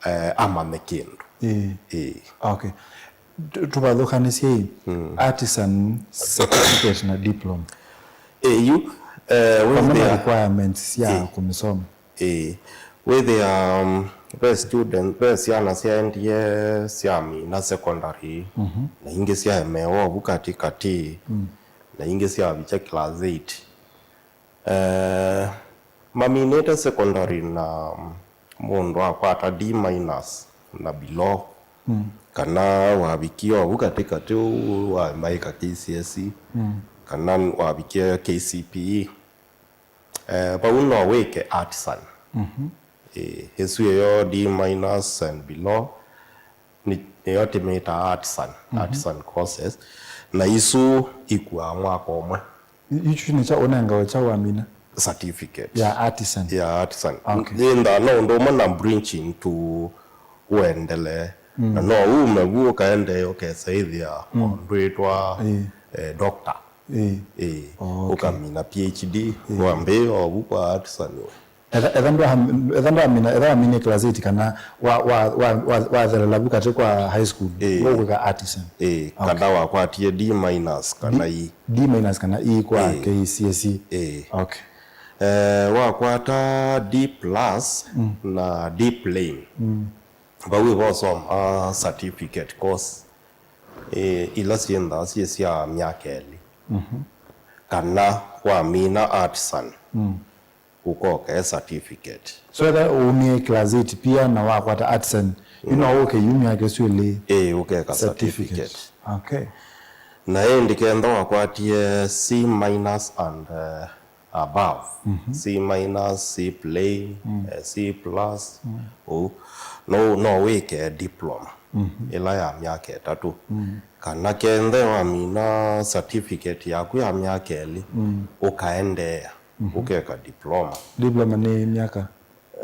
eh, amanye kĩndũ. Ĩĩ. Ĩĩ. Okay. Tu- tũvathũkanĩsye ĩ, artisan certificate na diploma. Ĩĩ, yu eh, vamwe na wĩthĩa requirements sya ĩĩ. Kũmĩsoma. Ĩĩ. Wĩthĩa um, ve student, ve syana syaendie syamina secondary, na ingĩ syaemewa ovu katĩ katĩ, na ingĩ syavikya class eight. Eh, maminĩte secondary na mũndũ akwata D minus na below, kana wavikie ovu katĩ katĩ ũu wa maĩka K C S E, kana wavikie K C P E. Eh, vau no wĩke artisan. Eh, ĩsu ĩyo D minus and below, nĩ- nĩyo tĩmĩtaa artisan, artisan courses, na isu ikuaa mwaka ũmwe. Ichu nĩ kya ũnengawe kya wamina? Certificate. Ya artisan. Ya artisan. Okay. Nĩndaa no ũndũ ũmwe na bridging to ũendele. Na no ume vu ũkaendee ũkesa ĩthĩa ndwĩtwa Ĩĩ. eh, doctor. Ĩĩ. Ĩĩ. Oh, okay. Ũkamina P H D, wambĩĩa ovu kwa artisan. Etha etha ndwam- etha ndwamina etha wamina class eight kana wa wa wa wa wathelela vu katĩ kwa high school. Ĩĩ. Ũkwĩka artisan. Ĩĩ, okay. Kana wakwatie D minus kana E. D minus kana E kwa Ĩĩ. K C S E. Ĩĩ. Okay. Eh, wakwata D plus na D plain. Vau ĩvosoma certificate course. Ĩĩ, ila syĩnthaa syĩ sya myaka ĩlĩ. Kana wamina artisan. Ũkoka e certificate. So etha umie class eight pia na wakwata artisan, yu no ũke yu myaka ĩsu ĩlĩ. Ĩĩ, ũkeka certificate. Okay. Na ĩndĩ kenda wakwatie C minus and uh, above, C minus, C plain, eh, C plus, ũu no, no wĩke diploma ĩla ya myaka ĩtatũ. Kana kenda wamina certificate yaku ya myaka ĩlĩ, ũkaendeea. Ũkeka diploma. Diploma nĩ myaka?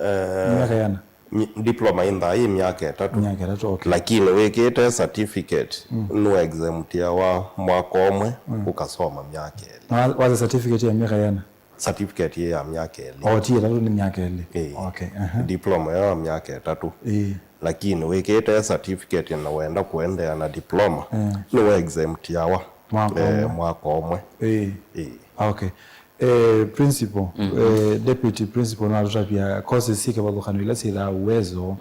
Eh, nĩ myaka yana? Nyi- diploma ĩnthaa yĩ myaka ĩtatũ. Myaka ĩtatũ, okay. Lakini wĩkĩte certificate nũ exemptiawa mwaka ũmwe, ũkasoma myaka ĩlĩ. Na wa- waza certificate ya myaka yana? Certificate yĩ ya myaka ĩlĩ. O ti ĩtatũ, nĩ myaka ĩlĩ. Ĩĩ. Okay, aha. Diploma ĩyo ya myaka ĩtatũ. Ĩĩ. Lakini wĩkĩte certificate na wenda kũendeea na diploma, nĩwe exemptiawa mwaka ũmwe. Mwaka ũmwe. Ĩĩ. Ĩĩ. Okay. Eh, principal, eh, deputy principal no atũtavya courses syĩ kĩvathũkany'o ila syĩthaa Uwezo,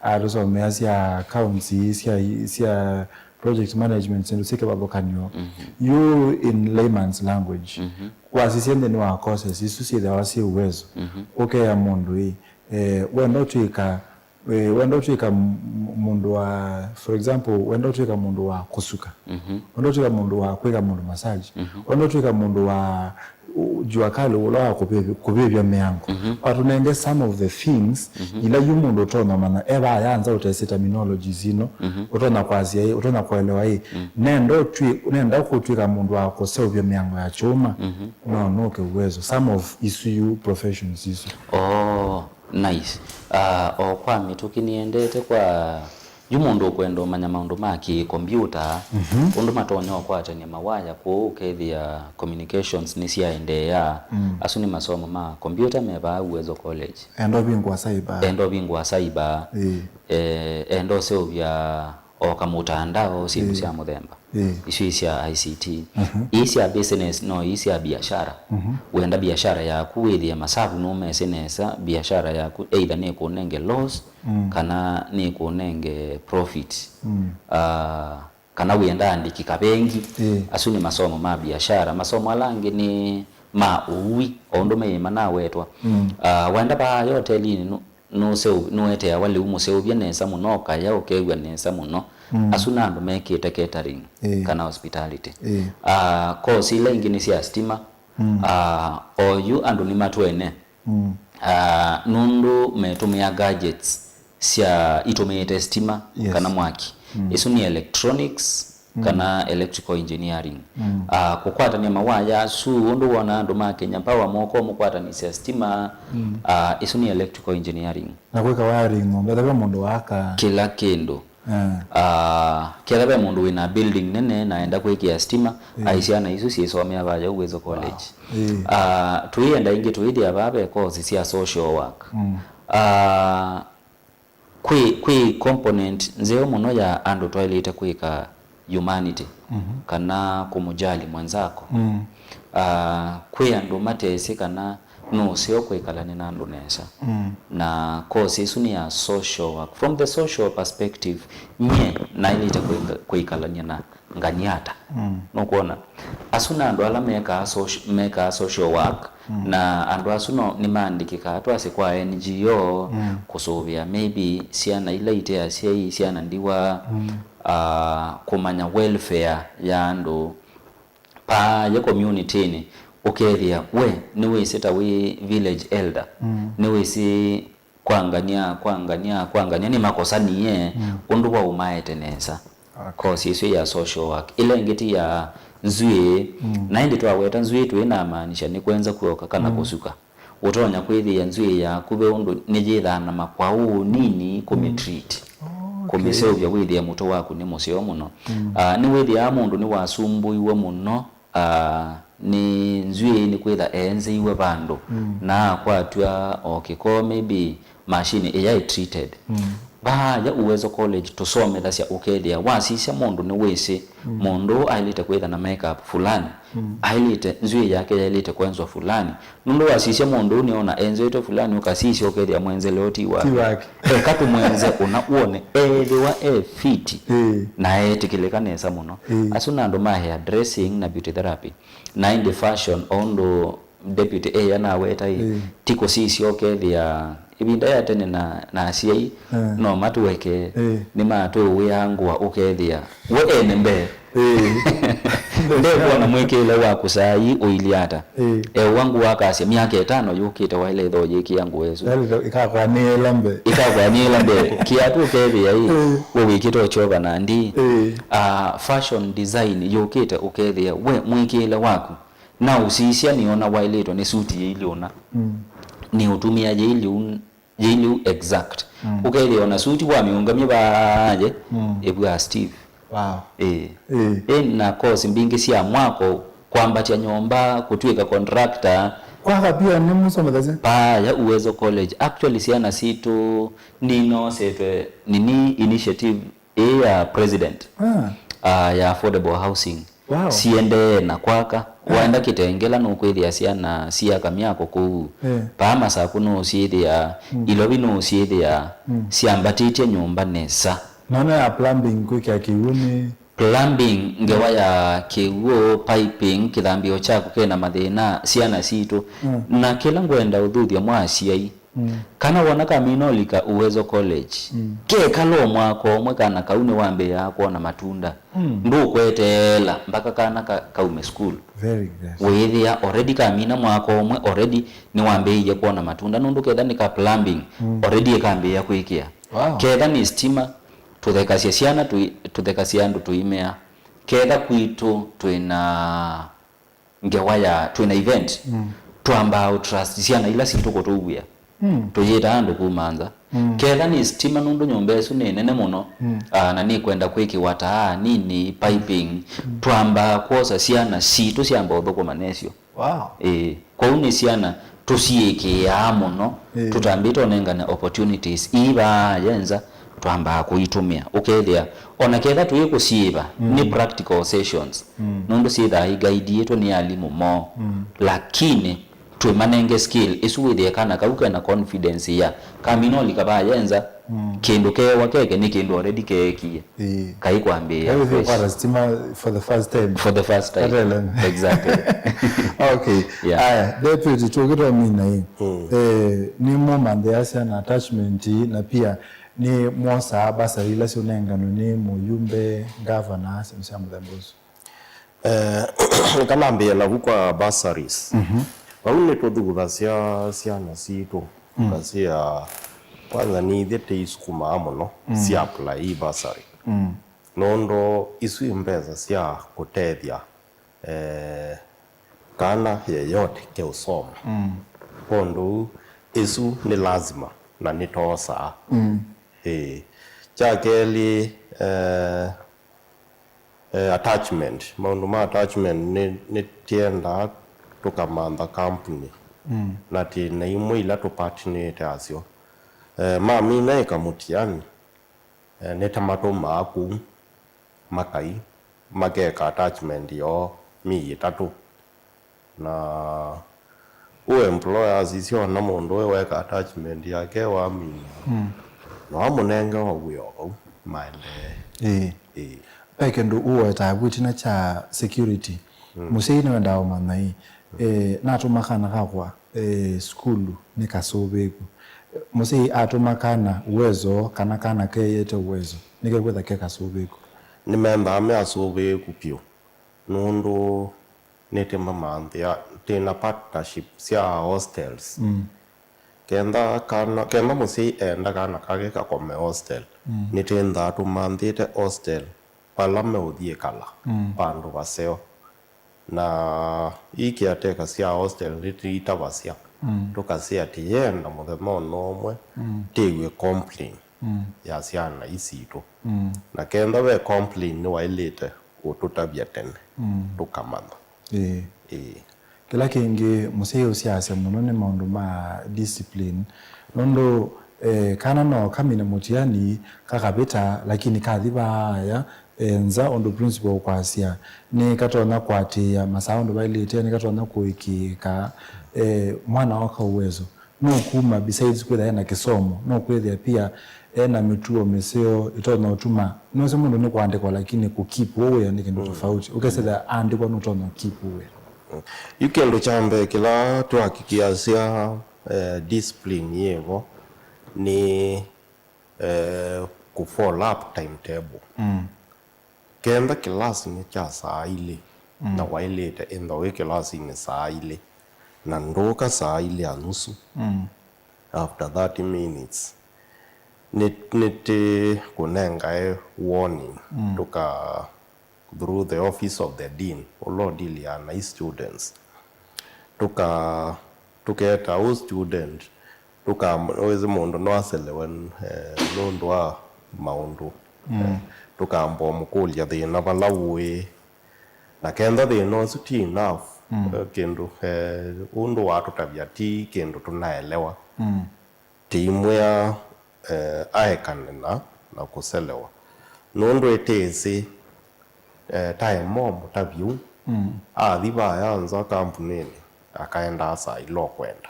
atũsomea sya accounts, sya, sya project management, syĩndũ syĩ kĩvathũkany'o. Yu in layman's language, wasisya nthĩnĩ wa courses isu syĩthĩawa syĩ Uwezo, ũkea mũndũ ĩ, eh, wenda ũtw'ĩka Eh, wenda ũtw'ĩka m- m- mũndũ wa, for example, wenda ũtw'ĩka mũndũ wa kũsuka. Wenda ũtw'ĩka mũndũ wa kwĩka mũndũ massage. Wenda ũtw'ĩka mũndũ wa u- jua kali ũla wa kũvĩvya, kũvĩvya mĩango. But ũnenge some of the things ila yu mũndũ ũtonya manya e vaya nza ũtesĩ terminologies ino, ũtonya kwasya ĩ, ũtonya kũelewa ĩ, nenda ũtw'ĩ- nenda kũtw'ĩka mũndũ wa kũseũvya mĩango ya kyũma, no nũke Uwezo. Some of isu yu professions isu. Oh. Nice. Ah, o kwa mĩtũkĩ nĩendete kwa yu mũndũ ũkwenda ũmanya maũndũ ma kĩ-kombyũta, ũndũ matonya ũkwatany'a mawaya kũu ũkethĩa communications nĩsyaendeea. Asu nĩ masomo ma kombyũta me vaa Uwezo College. Enda ũvingũa cyber. Enda ũvingũa cyber. Ĩĩ. Eh, enda ũseũvya o kamũtandao syĩndũ sya mũthemba. Ĩĩ. Isu i sya I C T. Ii sya business no ii sya biashara. Wenda biashara yaku wĩthĩe masavu nũmesĩ nesa biashara yaku either nĩkũnenge loss kana nĩkũnenge profit. Ah, kana wĩenda andĩki kavengi. Ĩĩ. Asu nĩ masomo ma biashara. Masomo ala angĩ nĩ ma ũui, o ũndũ meĩ manawetwa. Ah, wenda vaa yotelinĩ nũ- nũseu- nũeteawa lĩu mũseũvye nesa mũno, ũkaya ũkew'a nesa mũno. Asu na andũ mekĩte catering kana hospitality. Ah, course ila ingĩ nĩ sya stima. Ah, oyu andũ nĩmatwene. Ah, nũndũ metũmĩa gadgets sya itũmĩĩte stima kana mwaki. Isu nĩ electronics kana electrical engineering. Ah, kũkwatany'a mawaya asu, ũndũ wona andũ ma Kenya Power moko mũkwatanĩsya stima, ah, isu nĩ electrical engineering. Na kwĩka wiring nyũmba, ethĩwa mũndũ waaka. Kĩla kĩndũ. Ah. Ah, ketha ve mũndũ wĩna building nene na enda kwĩkĩa stima, ai syana isu syĩsomea vaya Uwezo College. Ĩĩ. Ah, tũienda ingĩ tũithĩa vaa ve course sya social work. Mm. Ah, kwĩ, kwĩ component nzeo mũno ya andũ twaĩlĩte kwĩka humanity, mhm, kana kũmũjali mwenzako. Mm. Ah, kwĩ andũ matesĩ kana nũseo kwĩkalany'a na andũ nesa. Mm. Na course ĩsu nĩ ya social work. From the social perspective, nyie naĩlĩte kwĩka-, kwĩkalany'a na ngany'a ata. Mm. Nũkwona? Asu nĩ andũ ala mekaa soci-, mekaa social work, mm, na andũ asu no nĩmaandĩkĩkaa twasye kwa N G O, mm, kũsũvĩa maybe syana ila ite asyai, syana ndiwa, mm, ah, kũmanya welfare ya andũ. Paa ye community-nĩ, ũkethĩa we nĩwĩsĩ ta wĩ village elder, mm, nĩwĩsĩ kwa ngany'a, kwa ngany'a, kwa ngany'a nĩmakosanie, mm, ũndũ waumaete nesa. Okay. Course ĩsu ya social work. Ĩla ĩngĩ ti ya nzw'ĩĩ, mm, na ĩndĩ twaweta nzw'ĩĩ tũinamaanisha nĩ kwenza kũoka kana, mm, kũsuka. Ũtonya kwĩthĩa nzw'ĩĩ yaku ve ũndũ nĩyĩthaa na makwaũ ũnini kũmĩ-, mm, treat. Oh, okay. Kũmĩseũvya wĩthĩe mũtwe waku nĩ mũseo mũno. Mm. Ah, nĩwĩthĩaa mũndũ nĩwasumbũiwe mũno, ah, nĩ nzw'ĩĩ nĩ kwĩtha eenzeiwe vandũ, mm, na akwatw'a o kĩko, maybe machine ĩyaĩ treated. Mm. Vaa ya Uwezo College tũsomethasya ũkethĩa wasisya mũndũ nĩwĩsĩ, mm, mũndũ ũũ aĩlĩte kwĩtha na makeup fulani, mm, aĩlĩte, nzw'ĩĩ yake yaĩlĩte kwenzwa fulani. Nũndũ wasisya mũndũ ũũ nĩona enzeĩtwe fulani, ũkasisya ũkethĩa mwenzele ũũ ti wake. Ti wake. Eka tũmwenze ũna wone ethĩwa e fiti, ĩĩ, na eetĩkĩlĩka nesa mũno. Ĩĩ. Asu nĩ andũ ma hair dressing na beauty therapy. Na ĩndĩ fashion, o ũndũ Deputy A anaweta ĩ, ĩĩ, ti kũsisya ũkethĩa ĩvinda ya tene na, na asyai, eh, no matũeke, ĩĩ, nĩmatũw'ĩaa ngũa ũkethĩa we ene mbee. Ĩĩ. Ndekwona mwĩkĩĩle waku saa ii ũilyĩ ata. Ĩĩ. Eũa ngũa akasya, myaka ĩtano yũkĩte waĩle ĩthoo yĩkĩa ngũa ĩsu. Yaani, ĩkakwanĩĩla mbee. Ĩkakwanĩĩla mbee. Kĩatũ ũkethĩa ĩ, ĩĩ, we wĩkĩte ũkyova na ndi. Ĩĩ. Ah, fashion design yũkĩte ũkethĩa we mwĩkĩĩle waku na ũsisya nĩona waĩlĩtwe nĩ suti yĩilyĩ ũna. Mm. Nĩũtumĩa yĩilyĩ un-, yĩilyĩ exact. Mm. Ũkethĩa ona suti wamĩũngamya vaaye, mm, ĩvw'aa Steve. Wow. Ĩĩ. Ĩĩ. Ĩ, na course mbingĩ sya mwako, kwambatya nyũmba, kũtw'ĩka contractor. Kwaka pia nĩmũsomethasya? Paa ya Uwezo College. Actually, syana sitũ ninosetwe nini initiative ĩĩ ya president, ah, ah, ya affordable housing. Wow. Siendee na kwaka. Ah. Waenda Kitengela nũkwĩthĩa syana siaka myako kũu. Eh. Paa Masaku nũsyĩthĩa, mm, Ilovi nũsyĩthĩa, mm, syambatĩtye nyũmba nesa. Nona ya plumbing kwĩkĩa kĩw'ũ nĩ? Plumbing, ngewa ya kĩw'ũ, piping, kĩthambĩo kyaku kena mathĩna, syana sitũ. Mm. Na kĩla ngwenda ũthuthya mwa asyai, mm, kana wona kamina ũlika Uwezo College, mm, kekala o mwaka ũmwe kana kau nĩwambĩĩaa kwona matunda. Mm. Ndũkweteela mpaka kana ka-, kaume school. Very good. Wĩĩthĩa already kamina mwaka ũmwe, already nĩwambĩĩie kwona matunda. Nũndũ ketha nĩ ka plumbing, mm, already ĩkambĩĩa kwĩkĩa. Wow. Ketha nĩ stima, tũthekasya syana tũi-, tũthekasya andũ tũimea. Ketha kwitũ twĩna ngewa ya, twĩna event, mm, twambaa ũtrust syana ila sitũ kũtũw'ĩa. Mm. Tũyĩtaa andũ kuma nza. Mm. Ketha nĩ stima, nũndũ nyũmba ĩsu nĩ nene mũno, mm, ah, na nĩkwenda kwĩkĩwa taa nini, piping, mm, twambaa kwosa syana sitũ syamba ũthũkũma nesyo. Wow. Ĩĩ. Kwoou nĩ syana tũsiĩkĩĩaa mũno, ĩĩ, tũtambĩte ũnengane opportunities ii vaa yenza, twambaa kũitũmĩa. Ũkethĩa, ona ketha tũikũsiĩva, mm, nĩ practical sessions, mm, nũndũ syĩthaa igaidĩtwe nĩ alimũ moo, mm, lakini twĩmanenge skill ĩsu wĩthĩe kana kau kena confidence ya kamina ũlika vaa yenza, mm, kĩndũ keewa keke nĩ kĩndũ already keekie. Ĩĩ. Kaĩ kwambĩĩa. Kaĩ wĩthĩe fresh. Kwata stima for the first time. For the first time. Kateleme. Exactly. Okay. Yeah. Aya, Deputy, tũkĩtomina ĩ. Mm. Eh, nĩ mũmanthĩasya na attachment ĩ, na pia nĩ mwosaa bursary ila syũnenganwe nĩ mũyumbe, governor, syĩndũ sya mũthemba ũsu? Eh, nĩkanambĩĩe navu kwa bursaries. Mhm. Vau nĩtũthukũthasya syana sitũ, mm, tukasya, kwanza nĩ ithyĩ tĩisukumaa mũno, mm, sya apply bursary. Mm. Nũndũ isu i mbesa sya kũtethya, eh, kana yeyote keũsoma. Mm. Kwondũ isu nĩ lazima na nĩtoosaa. Mm. Ĩĩ. Kya kelĩ, eh, eh, attachment, maũndũ ma attachment nĩ, nĩtyendaa tũkamantha company. Mm. Na twĩ na imwe ila tũpartnerĩte nasyo. Eh, mamina ĩka mũtiani, eh, nĩtamatũmaa kũu makai makeka attachment yoo myei ĩtatũ. Na ũ employers isyona mũndũ ũyũ weka attachment yake wamina, mm, no amũnenge o wĩa o vau maendee. Ĩĩ. Ĩĩ. Ve kĩndũ ũwetaa vu ĩtina kya security. Mm. Mũsyai nĩwendaa ũmanya ĩ, eh, natũma kana kakwa, eh, sukulu nĩ kasũvĩĩku. Mũsyai atũma kana Uwezo, kana kana keyĩte Uwezo, nĩkekwĩtha ke kasũvĩĩku? Nĩmendaa me asũvĩĩku vyũ, nũndũ nĩtĩmamanthĩa, twĩna partnership sya hostels. Mm. Kenda kana, kenda mũsyai enda kana kake kakome hostel, mm, nĩtĩndaa tũmanthĩte hostel vala meũthiĩ kala, mm, vandũ vaseo. Na ii caretaker sya hostel nĩtĩitavasya, mm, tũkasya atĩ yenda mũthenya ona ũmwe, mm, tĩw'e complain, mm, ya syana ii sitũ. Mm. Na kenda ve complain nĩwaĩlĩte kũtũtavya tene, mm, tũkamanya. Ĩĩ. Ĩĩ. Kĩla kĩngĩ mũsyai ũsiasya mũno nĩ maũndũ ma discipline, nũndũ, eh, kana no kamine mũtiani kakavĩta, lakini kathi vaaya, eh, nza ũndũ principal ũkwasya, nĩ katonya kũatĩĩa masaa ũndũ vaĩlĩte, nĩ katonya kũĩkĩĩka, eh, mwana waka Uwezo nũkuma, besides kwĩtha ena kĩsomo, nũkwĩthĩa pia ena mĩtuo mĩseo ĩtonya ũtuma, nũsĩ mũndũ nĩkũandĩkwa, lakini kũkeep wĩa nĩ kĩndũ, mm, tofauti. Ũkesĩthĩa aandĩkwa nũtonya ũkeep wĩa. Mm. Yu kĩndũ kya mbee kĩla twahakikĩasya, eh, discipline yĩvo nĩ, eh, kũ follow up timetable. Mm. Kenda kĩlasi nĩ kya saa ilĩ, mm, na waĩlĩte ĩntha wĩ kĩlasinĩ saa ilĩ, na ndũũka saa ilĩ na nusu, mm, after thirty minutes, nĩ, nĩtĩkũnengae warning, mm, tũka through the office of the dean, ũla ũdiliaa na students. Tũka, tũketa ũ student, tũka, wĩsĩ mũndũ no aselewe, eh, nũndũ wa maũndũ. Mm. Eh, tũkamba ũmũkũlya thĩna vala ũĩ. Na kenda thĩna ũsu ti enough, mm, eh, kĩndũ, eh, ũndũ watũtavya ti kĩndũ tũnaelewa. Mm. Tĩimwĩa, eh, aekane na, na kũselewa. Nũndũ ĩtĩsĩ, eh, taema ũmũtavya ũu. Mm. Athi vaya nza kampunĩnĩ, akaendaa saa ila ũkwenda.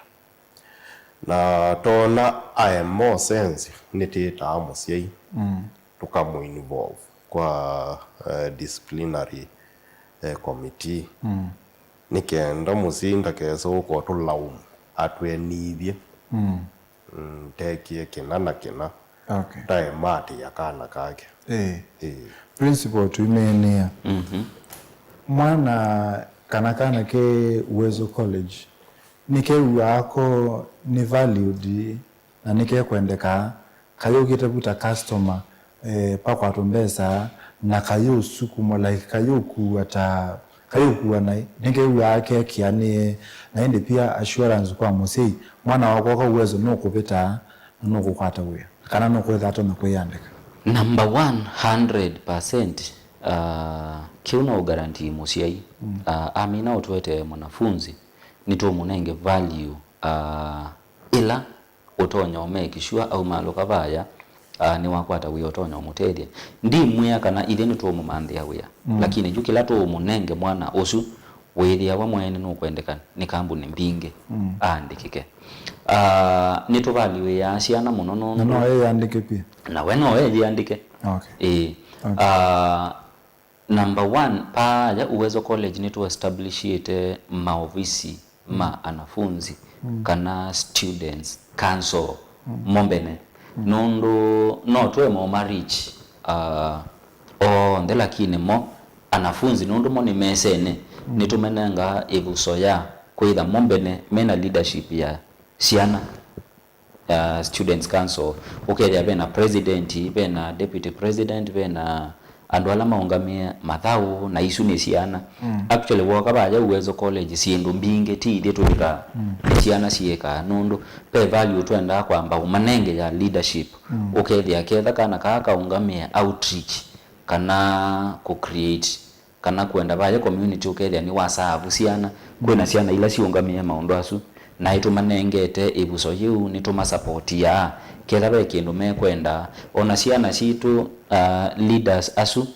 Na toona aema ũsenzya, nĩtĩtaa mũsyai, mm, tũkamũ involve kwa, eh, disciplinary, eh, committee. Mm. Nĩ kenda mũsyai ndakese ũka ũtũlaumu, atwĩe nĩthyĩ, mm, mm, ndekie kĩna na kĩna. Okay. Taema atĩĩa kana kake. Ĩĩ. Ĩĩ. Principal, tũimeenea. Mhm. Mwana kana kana ke Uwezo College, nĩkew'aa ko nĩ valued na nĩkekwendeka, kayũkĩte vu ta customer, eh, pakwatwa mbesa, na kayũsukumwa, like, kayũkua ta, kayũkua naĩ, nĩkew'aa kekianĩe, na ĩndĩ pia assurance kwa mũsyai, mwana wakwa ka Uwezo nũkũvĩta, na nũkũkwata wĩa, kana nũkwĩtha atonya kwĩyandĩka. Number one, hundred percent, ah, kĩu no guarantee mũsyai. Mm. Ah, amina ũtwetee mwanafunzi, nĩtũmũnenge value, ah, ĩla ũtonya ũmake sure aumaalũka vaya, ah, nĩwakwata wĩa ũtonya ũmũtethya. Ndimwĩa kana ithyĩ nĩtũũmũmanthĩa wĩa, mm, lakini yu kĩla tũũmũnenge mwana ũsu wĩthĩawa mwene nũkwendeka nĩ kambunĩ mbingĩ, mm, aandĩkĩke. Ah, nĩtũvaluĩaa syana mũno nũndũ. Na no eyĩandĩke pia? Na we no eyĩandĩke. Okay. Ĩĩ. Okay. Ah, Number one, paaya Uwezo College nĩtũestablishĩte maovisi ma, mm, anafunzi, mm, kana students council, mm, mo mbene. Mm. Nũndũ no twema ũma reach, uh, onthe, lakini mo anafunzi nũndũ mo nĩ mesene, mm, nĩtũmenengaa ĩvuso ya kwĩtha mo mbene mena leadership ya syana. Uh, Students Council, ũkethĩa vena president, vena deputy president, vena andũ ala maũngamĩe mathaũ, na isu nĩ syana. Mm. Actually, wooka vaya Uwezo College, syĩndũ mbingĩ ti ithyĩ twĩkaa, mm, nĩ syana syĩkaa, nũndũ ve value twendaa kwamba ũmanenge ya leadership. Mm. Ũkethĩa ketha kana kaa kaũngamĩe outreach, kana kũ create kana kwenda vaya community ũkethĩa nĩ wasavu syana. Kwĩna syana ila siũngamĩe maũndũ asu, Na nĩtũmanengete ĩvuso yĩu, nĩtũmasapotiaa. Ketha ve kĩndũ mekwenda, ona syana sitũ, uh, leaders asu,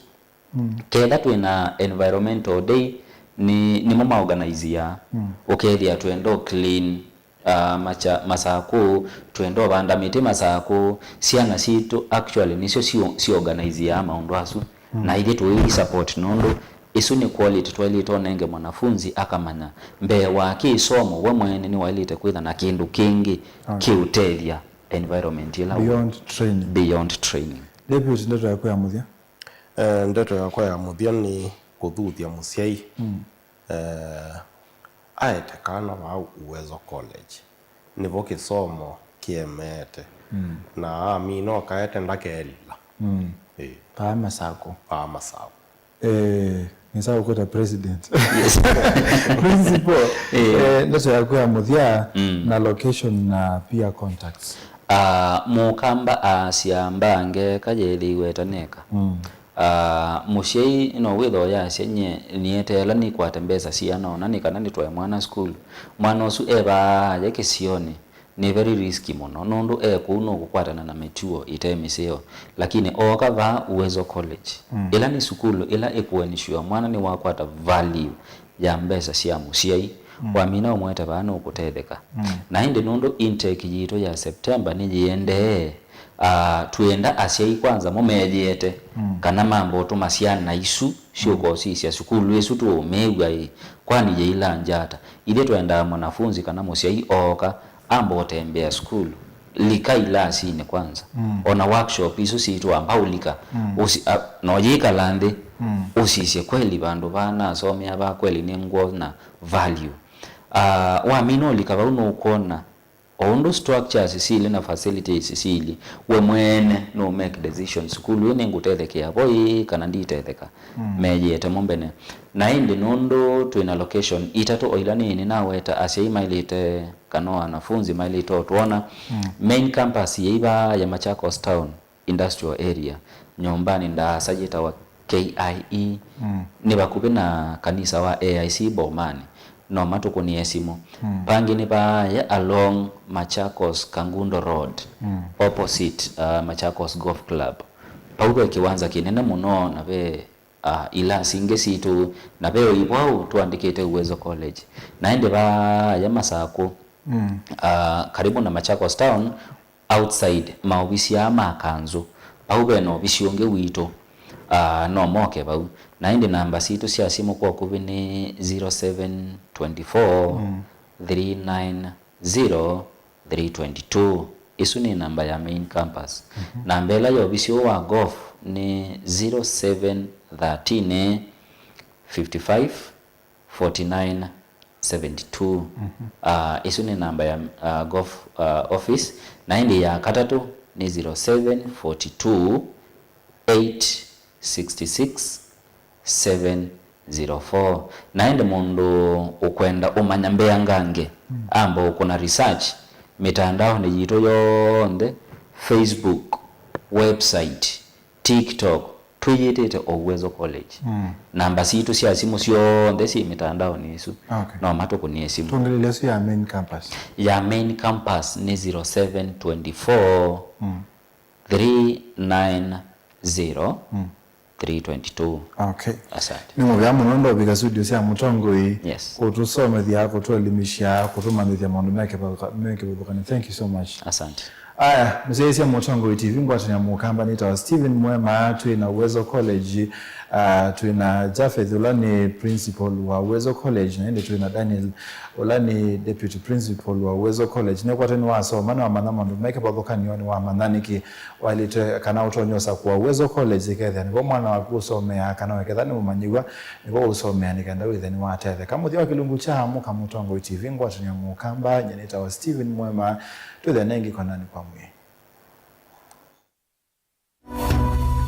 mm, ketha twĩ na environmental day, nĩ, nĩmo maorganiziaa. Mm. Ũkethĩa twenda ũ clean, uh, macha, masakũ, twenda ũvanda mĩtĩ masakũ, syana sitũ actually nĩsyo si, si organiziaa maũndũ asu. Mm. Na ithyĩ tũi support nũndũ ĩsu nĩ quality twaĩlĩte ũnenge mwanafunzi akamanya mbee wa kĩsomo we mwene nĩwaĩlĩte kwĩtha na kĩndũ kĩngĩ, okay, kĩũtethya environment ĩla wĩ. Beyond training. Beyond training. Deputy, ndeto yaku ya mũthya? Eh, ndeto yakwa ya mũthya nĩ kũthuthya mũsyai. Mm. Eh, aete kana vaa Uwezo College. Nĩvo kĩsomo kĩemeete. Mm. Na amina ũkaete ndakelila. Mm. Ĩĩ. Paa Masakũ. Paa Masakũ. Eh, nĩsa ũkwĩta president. Yes. Principal, eh, ndeto yaku ya mũthya, mm, na location na pia contacts. Ah, mũkamba aasya mbange kayethĩiwe ĩtaneka. Mm. Ah, mũsyai no wĩthwa yasya, nyie nĩeteela nĩkwate mbesa siana ũna nĩ kana nĩtwae mwana sukulu. Mwana ũsu e vaa ye kĩsionĩ, nĩ very risky mũno, nũndũ e kũu nũkũkwatana na mĩtuo ĩte mĩseo. Lakini ooka vaa Uwezo College, mm, ĩla nĩ sukulu ĩla ĩkũensyũa mwana nĩwakwata value ya mbesa sya mũsyai, mm, wamina ũmwete vaa nũkũtetheka. Mm. Na ĩndĩ nũndũ intake yitũ ya September nĩyĩendee, ah, twĩenda asyai kwanza mo meyĩete, mm, kana mambe ũtũma syana isu syũka, mm, ũsisya sukulu ĩsu tũũmĩw'a ĩ, kwani yĩilanjata? Ithyĩ twendaa mwanafunzi kana mũsyai ooka, amba ũtembea sukulu, lika ilasinĩ kwanza. Mm. Ona workshop isu sitũ amba ũlika, mm, ũsi-, a, no yĩkala nthĩ, mm, ũsisye kweli vandũ vaa nasomea vaa kweli nĩ ngwona value. Ah, wamina ũlika vau nũkwona o ũndũ structures sili na facilities sili, we mwene no make decision, sukulu ĩ nĩngũtethekea vo ĩ kana nditetheka. Mm. Meyĩete mo mbene. Na ĩndĩ nũndũ twĩ na location itatũ o ila nĩnĩ naweta asyai maĩlĩte kana wanafunzi maĩlĩte ũtwona. Mm. Main campus yĩ vaa ya Machakos Town Industrial Area, nyũmbanĩ ndaasa yĩtawa K I E. Mm. Nĩ vakuvĩ na kanisa wa A I C Bomani. No matũkũnĩe simũ. Mm. Pangĩ nĩ vaa ye along Machakos Kangundo Road, mm, opposite, uh, Machakos Golf Club. Pau ve kĩwanza kĩnene mũno na ve ah, ilasi ingĩ sitũ, na ve ũivo au tũandĩkĩte Uwezo College. Na ĩndĩ vaa ya Masakũ, mm, ah, karibu na Machakos Town, outside maovisi aa ma kanzũ, vau ve na ovisi ũngĩ witũ, ah, no moke vau. Na ĩndĩ namba sitũ sya simũ kwa ũkuvĩ nĩ zero seven twenty four, three nine zero, three twenty two. Ĩsu nĩ namba ya main campus. Mhm. Namba ĩla ya ovisi ũũ wa Goff nĩ zero seven thirteen, fifty five, forty nine, seventy two. Mhm. Ah, ĩsu nĩ namba ya, ah, Goff, ah, office. Na ĩndĩ ya katatũ nĩ zero seven forty two, eight six six, seven zero four. Na ĩndĩ mũndũ ũkwenda ũmanya mbeangange, mm, amba ũkũna research mĩtandaonĩ yitũ yonthe, Facebook, website, TikTok, twĩyĩtĩte o Uwezo College. Mm. Namba sitũ sya simũ syonthe syĩ mĩtandaonĩ ĩsu. Okay. No matũkũnĩe simũ. Tũngĩlĩlya ĩsu ya main campus. Ya main campus nĩ zero seven twenty four, mm, three nine zero, mm, three twenty two. Okay. Asante. Nĩ mũvea mũno ndovika studio sya mũtongoi, yes, kũtũsomethya, kũtũelimisha, kũtũmanyĩthya maũndũ me kĩvathũka-, me kĩvathũkany'o. Thank you so much. Asante. Aya, mũsyaĩĩsya Mũtongoi T V, ngwatanĩa mũkamba nĩtawa Stephen Mwema, twĩ na Uwezo College, ah, twĩ na Japheth, ũla nĩ principal wa Uwezo College, na ĩndĩ twĩ na Daniel, ũla nĩ deputy principal wa Uwezo College. Nĩkwatĩ nĩwasoma, nĩwamanya maũndũ me kĩvathũkany'o, nĩwamanya nĩkĩ waĩlĩte kana ũtonya ũsakũa Uwezo College, ĩkethĩa nĩvo mwana waku ũsomeaa, kana wekethĩa nĩ mũmanyĩw'a, nĩvo ũsomeaa, nĩ kenda wĩthĩe nĩwatetheka. Mũthya wa kĩlungu kya Amũka Mũtongoi T V, ngwatanĩa mũkamba, nyie nĩtawa Stephen Mwema, twĩthĩane ĩngĩ konanĩ kwa mwĩĩ.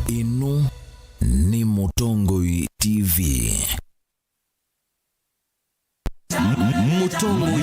Ĩno nĩ Mũtongoi T V. Mũtongoi